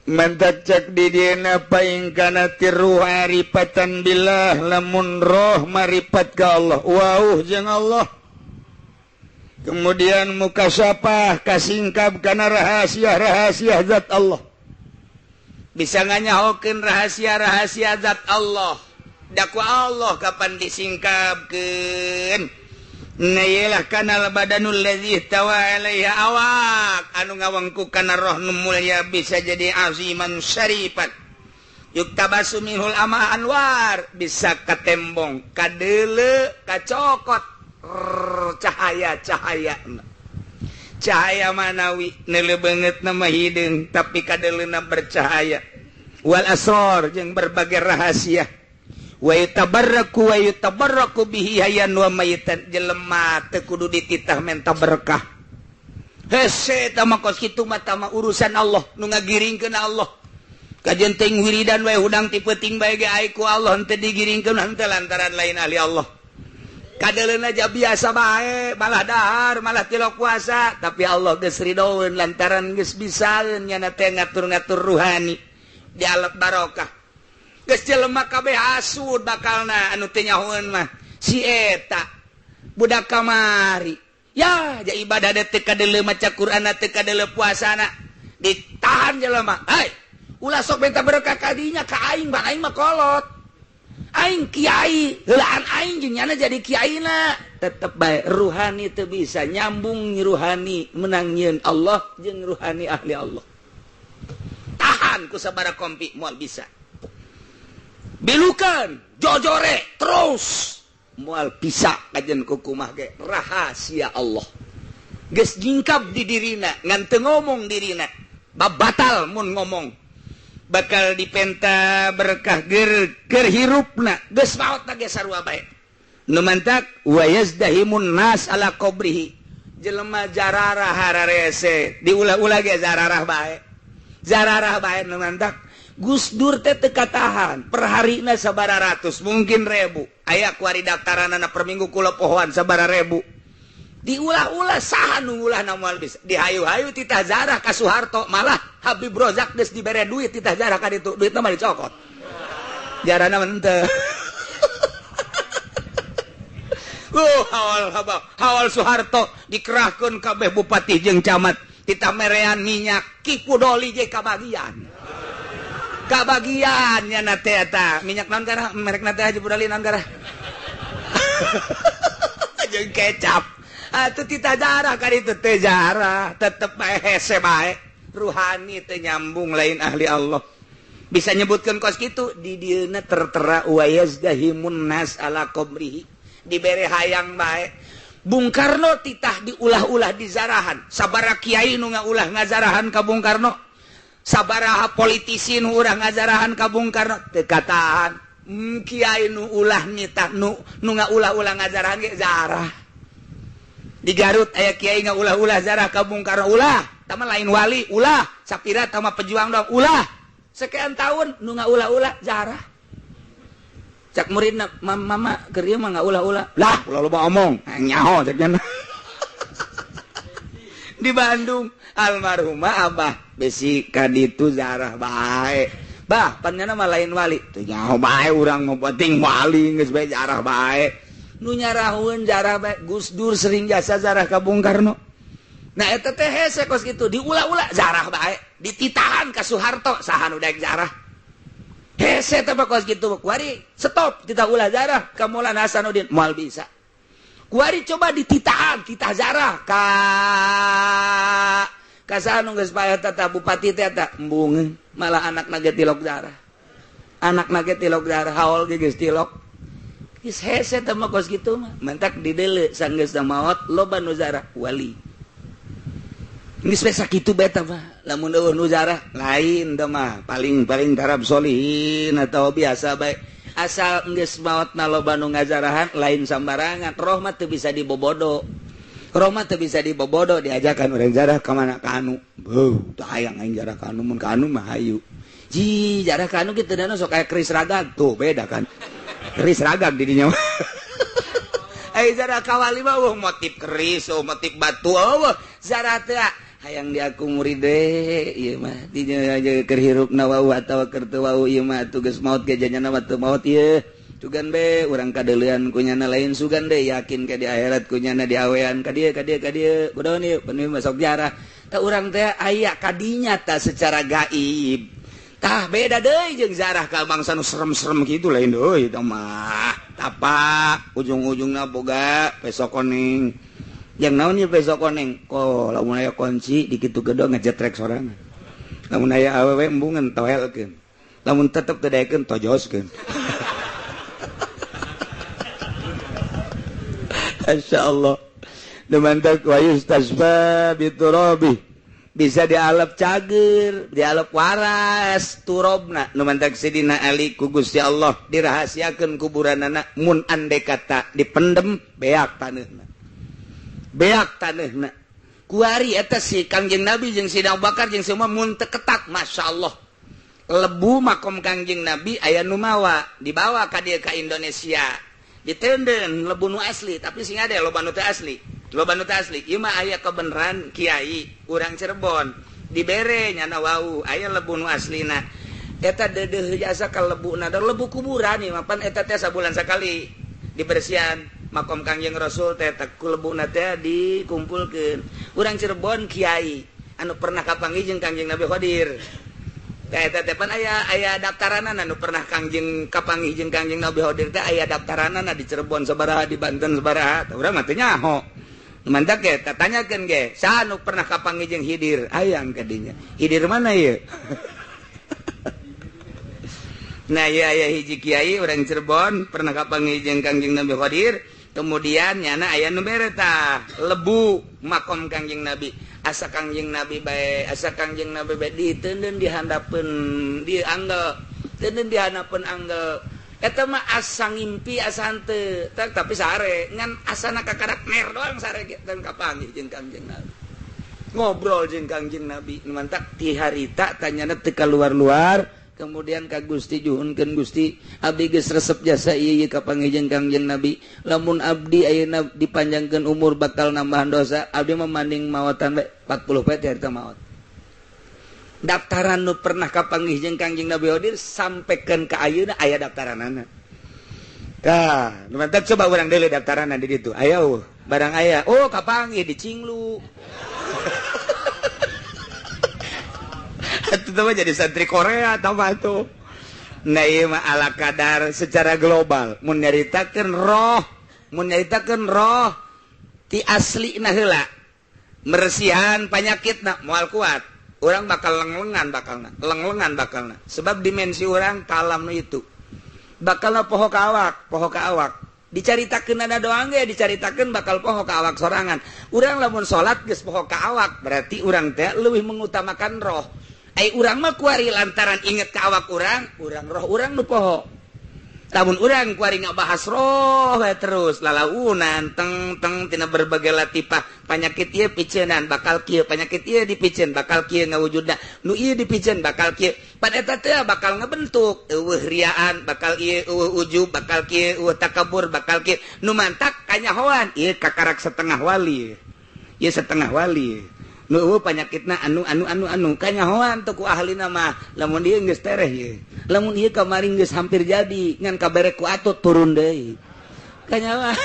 mantak cek di dieuna paing kana tiruh arifatan billah lamun roh maripat ka Allah wauh jeung Allah kemudian mukasyafah kasingkap kana rahasia-rahasia zat Allah bisa nganyahokeun rahasia-rahasia zat Allah dakwa Allah kapan disingkapkeun na kanal badanul ladzi tawa alaiha awak anu ngawengku kana roh nu mulia bisa jadi aziman syarifat yuktabasu minhul ama anwar bisa katembong kadeule kacokot cahaya-cahaya cahaya manawi neuleu beungeutna mah hideung tapi kadeleuna bercahaya wal asrar jeung berbagai rahasia wa yatabarraku wa yatabarraku bihi hayyan wa mayitan jelema teu kudu dititah menta berkah hese eta mah kos kitu mah tama urusan Allah nu ngagiringkeun Allah kajen teuing wiridan wae hudang ti peuting bae ge ai ku Allah henteu digiringkeun henteu lantaran lain ahli Allah kadeleuna aja biasa bae malah dahar malah tilok puasa tapi Allah geus ridoeun lantaran geus bisaeun nyana teh ngatur-ngatur ruhani dialep barokah geus jelema kabeh hasud bakalna anu teu nyahoeun mah si eta budak kamari ya ja ibadah teu kadeuleu maca Qur'an teu kadeuleu puasana ditahan jelema hai ulah sok minta berkah ka dinya ka aing bang aing mah kolot aing kiai heulaan aing jeung nyana jadi kiaina tetep bae ruhani teu bisa nyambung ruhani menang nyieun Allah jeung ruhani ahli Allah tahan ku sabaraha kompi moal bisa bilukan jojore terus moal bisa kajen kukumah ge rahasia Allah geus nyingkap di dirina ngan teu ngomong dirina babatal mun ngomong bakal dipenta berkah ger hirupna geus maot na ge sarua bae nu mantak wa yazdahimun nas ala qabrihi jelema jararah hararese diulah-ulah ge zararah bae nu mantak Gus Dur teh teu katahan perharina sabaraha ratus mungkin ribu aya kuari daftaranana per minggu kula pohoan sabaraha ribu diulah-ulah saha nu ngulahna moal bisa dihayu-hayu titah zarah ka Soeharto malah Habib Rozak geus dibere duit titah zarah ka ditu duitna mah dicokot jarana mah henteu hawal Soeharto dikerahkeun kabeh bupati jeung camat titah merean minyak Ki Pudoli ge kabagian kabagiannya na teh eta minyak naon garah merekna teh Haji Pudoli naon garah jeung kecap atuh titah jarah ka ditu teh jarah tetep bae hese bae ruhani teh nyambung lain ahli Allah bisa nyebutkeun kos kitu di dieuna tertera wa yazdahimun nas ala qabrihi dibere hayang bae Bung Karno titah diulah-ulah di zarahan sabaraha kiai nu ngaulah ngazarahan ka Bung Karno sabaraha politisi nu urang ngazarahan ka Bung Karno teu katahan kiai nu ulah nitah nu ngaulah-ulah ngazarahan ge zarah di Garut aya kiai ngaulah-ulah zarah ka Bung Karno ulah tama lain wali ulah sapira tama pejuang dong ulah sekian tahun nu ngaulah-ulah zarah cak muridna mama keur ieu mah ngaulah-ulah lah ulah loba omong nyaho cek nya di Bandung almarhumah abah besi kaditu zarah bae bah panjana mah lain wali teu nyaho bae urang mah penting wali geus bae zarah bae nu nyarahueun zarah bae Gus Dur sering jasa zarah ka Bung Karno nah eta teh hese kos kitu diulah-ulah zarah bae dititahan ka Soeharto saha nu daek zarah hese teh kos kitu kuari stop titah ulah zarah ka Maulana Hasanuddin moal bisa kuari coba dititahan titah zarah ka kasaha nu geus paeh tata bupati teh eta embungeun malah anakna ge tilok zarah anakna ge tilok zarah haol ge geus tilok geus hese teh mah kos kitu mah mantak dideuleu sanggeus maot loba nu zarah wali geus we sakitu bae tah mah lamun eueuh nu zarah lain teh mah paling-paling tarab solihin atau biasa bae asal geus maotna loba nu ngazarahan lain sambarangan roh mah teu bisa dibobodo Roma teu bisa dibobodo diajakan urang jarah ka mana ka anu. Beuh, teu hayang aing jarah ka anu, mun ka anu mah hayu. Ji, jarah ka anu kitu dana sok aya keris ragag. Tuh beda kan. Keris ragag di dinya. Ai jarah ka wali mah eueuh motif keris, eueuh motif batu, eueuh jarah teh hayang diaku murid deui ieu mah dinya aja keur hirupna wau atawa keur teu wau ieu mah atuh geus maot ge janyana mah teu maot ieu. Sugan be urang kadeulean kunyana lain sugan deh yakin ke di akhirat kunyana diawean ka dieu ka dieu ka dieu kudaon ieu penuh masuk jarah tah urang teh aya kadinya tah secara gaib tah beda deui jeung jarah ka bangsa nu serem-serem kitu lain deui tah mah tapak ujung-ujungna boga peso koneng yang naon ieu peso koneng ko lamun aya kunci dikitu gedong ngejetrek sorangan lamun aya awewe embungan toelkeun lamun tetep teu daekeun tojoskeun. Masya Allah. Demantak wa yustasfa biturabi. Bisa dialap cager, dialap waras turobna. Nu mantak Sidina Ali ku Gusti Allah dirahasiakeun kuburanana mun ande kata dipendem beak taneuhna. Beak taneuhna. Kuari eta si Kangjeng Nabi jeung Sidina Abu Bakar jeung semua mun teu ketat, Masya Allah. Lebu makom Kangjeng Nabi aya nu mawa dibawa ka dieu ka Indonesia. Ditenden lebu nu asli tapi sing ade loba nu teu asli loba nu teu asli ieu mah aya kebenaran kiai urang Cirebon dibere nyana wau aya lebu nu aslina eta deudeuh jasa ka lebuna da lebu kuburan ieu mah pan eta teh sabulan sakali dibersihan makom Kangjeng Rasul teh ku lebuna teh dikumpulkeun urang Cirebon kiai anu pernah kapanggih jeung Kangjeng Nabi Khadir. Eta teh pan aya aya daftaranana nu pernah Kangjeng kapanggih jeung Kangjeng Nabi Khadir teh aya daftaranana di Cirebon sabaraha di Banten sabaraha tah urang mah teu nyaho. Mantak ge tatanyakeun ge saha nu pernah kapanggih jeung Hidir hayang ka dinya. Hidir mana ieu? Nah ieu aya hiji kiai urang Cirebon pernah kapanggih jeung Kangjeng Nabi Khadir kemudian nyana aya nu bere tah lebu makom Kangjeng Nabi. Asa Kangjeng Nabi bae, asa Kangjeng Nabi bae diteundeun di handapeun di anggel, teuneun di handapeun anggel. Eta mah asa ngimpi asa henteu, tapi sare ngan asana kakarak ner doang sare ge teu kapanggih jeung Kangjeng Nabi. Ngobrol jeung Kangjeng Nabi, nu mantak ti harita tanyana teu kaluar-luar, kemudian ka Gusti juhunkeun Gusti, abdi geus resep jasa ieu ieu kapanggih jeung Kangjeng Nabi. Lamun abdi ayeuna dipanjangkeun umur bakal nambahan dosa, abdi mah manding maotan bae 40 poe teh harita maot. Daftaran nu pernah kapanggih jeung Kangjeng Nabi Khadir sampaikan ka ayeuna aya daftaranana. Tah, nu mantak coba urang deuleu daftaranna di ditu. Aya eueuh, barang aya. Oh, kapanggih di Cinglu. Itu mah jadi santri Korea atau apa tuh. Nah ieu mah ala kadar secara global mun nyaritakeun roh, mun nyaritakeun roh ti aslina heula. Meresihan panyakitna moal kuat. Urang bakal lenglengan bakalna, lenglengan bakalna. Sebab dimensi urang kalam nu itu. Bakalna poho ka awak, poho ka awak. Dicaritakeun ada doang ge dicaritakeun bakal poho ka awak sorangan. Urang lamun salat geus poho ka awak, berarti urang teh leuwih mengutamakan roh. Ai urang mah kuari lantaran inget ka awak urang, urang roh urang nu poho. Lamun urang kuari ngabahas roh we terus lalaunan teng teng tina berbagai latipah panyakit ieu piceunan bakal kieu panyakit ieu dipiceun bakal kieu ngawujudna nu ieu dipiceun bakal kieu pan eta teh bakal ngebentuk eueuh riaan bakal ieu eueuh ujub bakal kieu eueuh takabur bakal kieu nu mantak kanyahoan ieu kakarak setengah wali ieu setengah wali nu eueuh panyakitna anu anu anu anu kanyahoan teu ku ahlina mah lamun ieu geus tereh ieu lamun ieu kamari geus hampir jadi ngan kabere ku atut turun deui kanyahoan.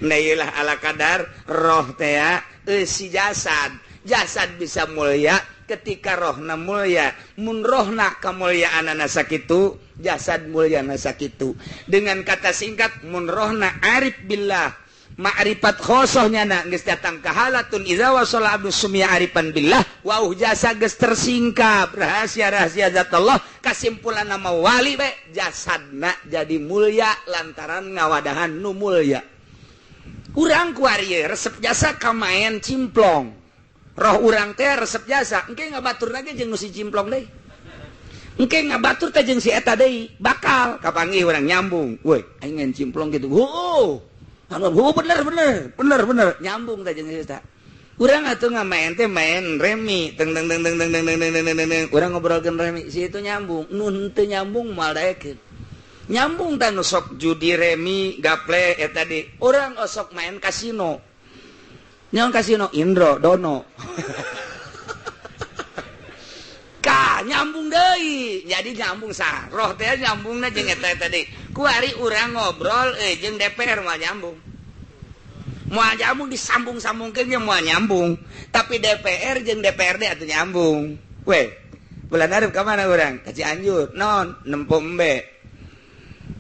Nah ieu lah ala kadar roh teh eusi jasad jasad bisa mulia ketika rohna mulia mun rohna kamuliaanana sakitu jasad mulyana sakitu dengan kata singkat mun rohna arif billah ma'rifat khosohnya na geus datang ka halatun idza wasala abdu sumia arifan billah wa jasa geus tersingkap rahasia-rahasia zat Allah kasimpulan nama wali bae jasadna jadi mulia lantaran ngawadahan nu mulia. Urang kuari resep jasa kamaen cimplong roh urang teh resep jasa engke ngabatur lagi jeung nu si cimplong deui engke ngabatur teh jeung si eta deui bakal kapanggih urang nyambung woi aing ngan cimplong kitu heuh. Oh, bener bener bener bener nyambung tah jeung eta. Urang atuh ngamain teh main remi teng teng teng teng teng teng teng teng teng. Urang ngobrolkeun remi si itu nyambung, nu henteu nyambung moal daekeun. Nyambung tah nu sok judi remi gaple eta di. Urang osok main kasino. Nyaon kasino Indro Dono. Ka nyambung deui. Jadi nyambung sah. Roh teh nyambungna jeung eta tadi. Kuari urang ngobrol jeung DPR moal nyambung. Moal nyambung disambung-sambungkeun ge moal nyambung. Tapi DPR jeung DPRD atuh nyambung. Weh, bulan arep ka mana urang? Ka Cianjur. Non, nempo embe.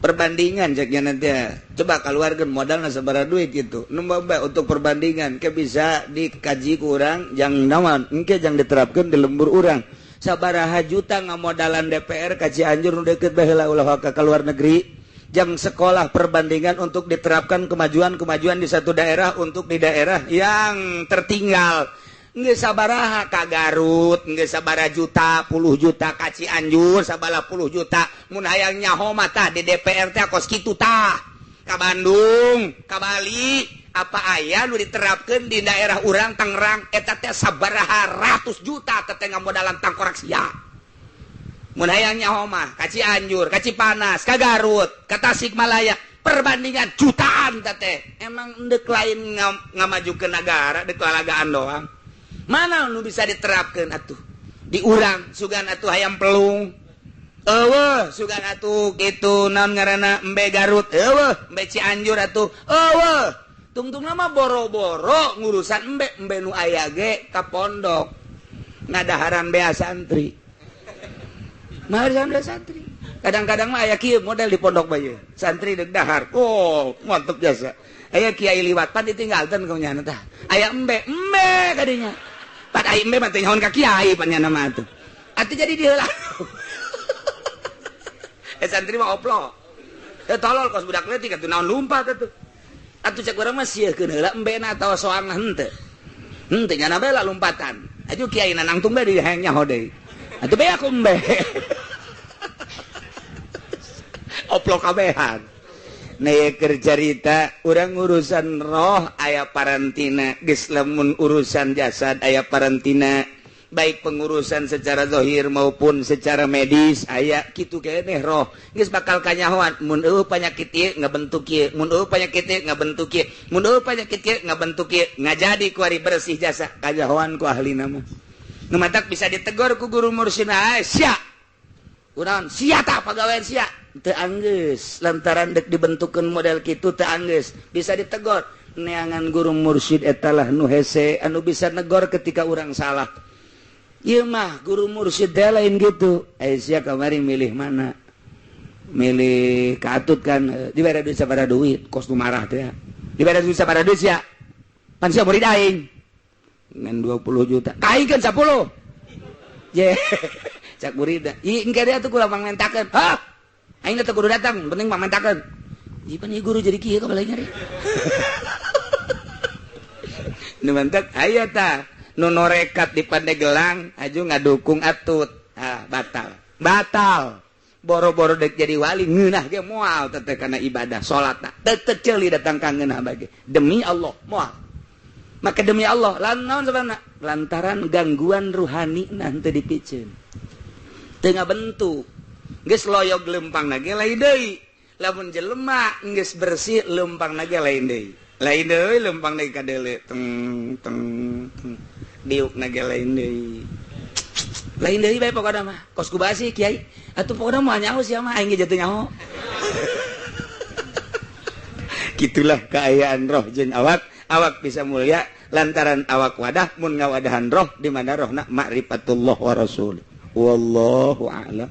Perbandingan ceknya nanti coba keluarkan modalna sabaraha duit gitu. Nempo embe untuk perbandingan ke bisa dikaji ku urang jang naon engke jang diterapkeun di lembur urang. Sabaraha juta ngamodalan DPR ka Cianjur nu deukeut baheula ulah ka luar negeri jang sekolah perbandingan untuk diterapkan kemajuan-kemajuan di satu daerah untuk di daerah yang tertinggal. Geus sabaraha ka Garut, geus sabaraha juta, puluh juta ka Cianjur, sabaraha puluh juta. Mun hayang nyaho mah tah di DPR teh kos kitu tah. Ka Bandung, ka Bali, apa aya nu diterapkeun di daerah urang Tangerang eta teh sabaraha ratus juta teh ngamodalan tangkorak sia. Mun hayang nyaho mah ka Cianjur, ka Cipanas, ka Garut, ka Tasikmalaya, perbandingan jutaan teh. Emang endek lain ngamajukeun negara, dek lalagaan doang. Mana nu bisa diterapkeun atuh? Di urang sugan atuh hayam pelung. Eueuh, sugan atuh kitu naon ngaranna embe Garut, eueuh, embe Cianjur atuh, eueuh. Tungtung nama boro-boro ngurusan embe, embe nu aya ge ka pondok. Ngadaharan bea santri. Ngadaharan bea santri. Kadang-kadang mah aya kieu model di pondok bae. Santri deuk dahar. Oh, mantep jasa. Aya kiai liwat pan ditinggalkeun ka nyana tah. Aya embe, embe kadinya. Pan aya embe mah teh nyahoan ka kiai pan nyana mah atuh. Atuh jadi diheula. Santri mah oplo. Tolol kos budak leutik atuh naon lumpat atuh. Atuh cek urang mah sieun heula embena atawa soang henteu. Henteu nyana bae lah lompatan. Atuh kiai nangtung bae di hayang nyaho deui. Atuh bae aku embe. Oplo kabehan. Nah, keur carita urang urusan roh aya parantina, geus lamun urusan jasad aya parantina, baik pengurusan secara zahir maupun secara medis aya kitu keneh roh. Geus bakal kanyahoan mun eueuh panyakit ieu ngabentuk ieu, mun eueuh panyakit ieu ngabentuk ieu, mun eueuh panyakit ieu ngabentuk ieu, ngajadi ku ari bersih jasa kanyahoan ku ahlina mah. Nu matak bisa ditegor ku guru mursyid, sia. Kunaon sia tah pagawean sia? Teu anggeus lantaran dek dibentukkeun model kitu teu anggeus bisa ditegor. Neangan guru mursyid eta lah nu hese anu bisa negor ketika urang salah. Ieu mah guru mursyid teh lain gitu. Sia kamari milih mana? Milih ka Atut kan dibere duit sabaraha duit kos nu marah teh. Dibere duit sabaraha duit sia? Pan sia murid aing. Ngan 20 juta. Ka aing kan 10. Ye. Cak murid. Ih engke dia atuh kula mangmentakeun. Hah? Aing teh kudu datang, penting mangmentakeun. Ieu pan ieu guru jadi kieu kabeh nyari. Nu mantak aya tah nu norekat di Pandegelang aju ngadukung Atut. Ah, batal. Batal. Boro-boro dek jadi wali ngeunah ge moal teh kana ibadah salat teh. Teu ceuli datang ka ngeunah bage. Demi Allah moal. Maka demi Allah lan naon sababna? Lantaran gangguan ruhani na henteu dipiceun. Teu ngabentuk. Geus loyog lempangna ge lain deui. Lamun jelema geus bersih lempangna ge lain deui. Lain deui lempangna ka deule teng teng teng. Diukna ge lain deui. Lain deui bae pokona mah. Kos ku basi kiai. Atuh pokona moal nyaho sia mah aing ge jatuh nyaho. Gitulah keayaan roh jeung awak. Awak bisa mulia lantaran awak wadah mun ngawadahan roh di mana rohna makrifatullah wa rasul. Wallahu a'lam.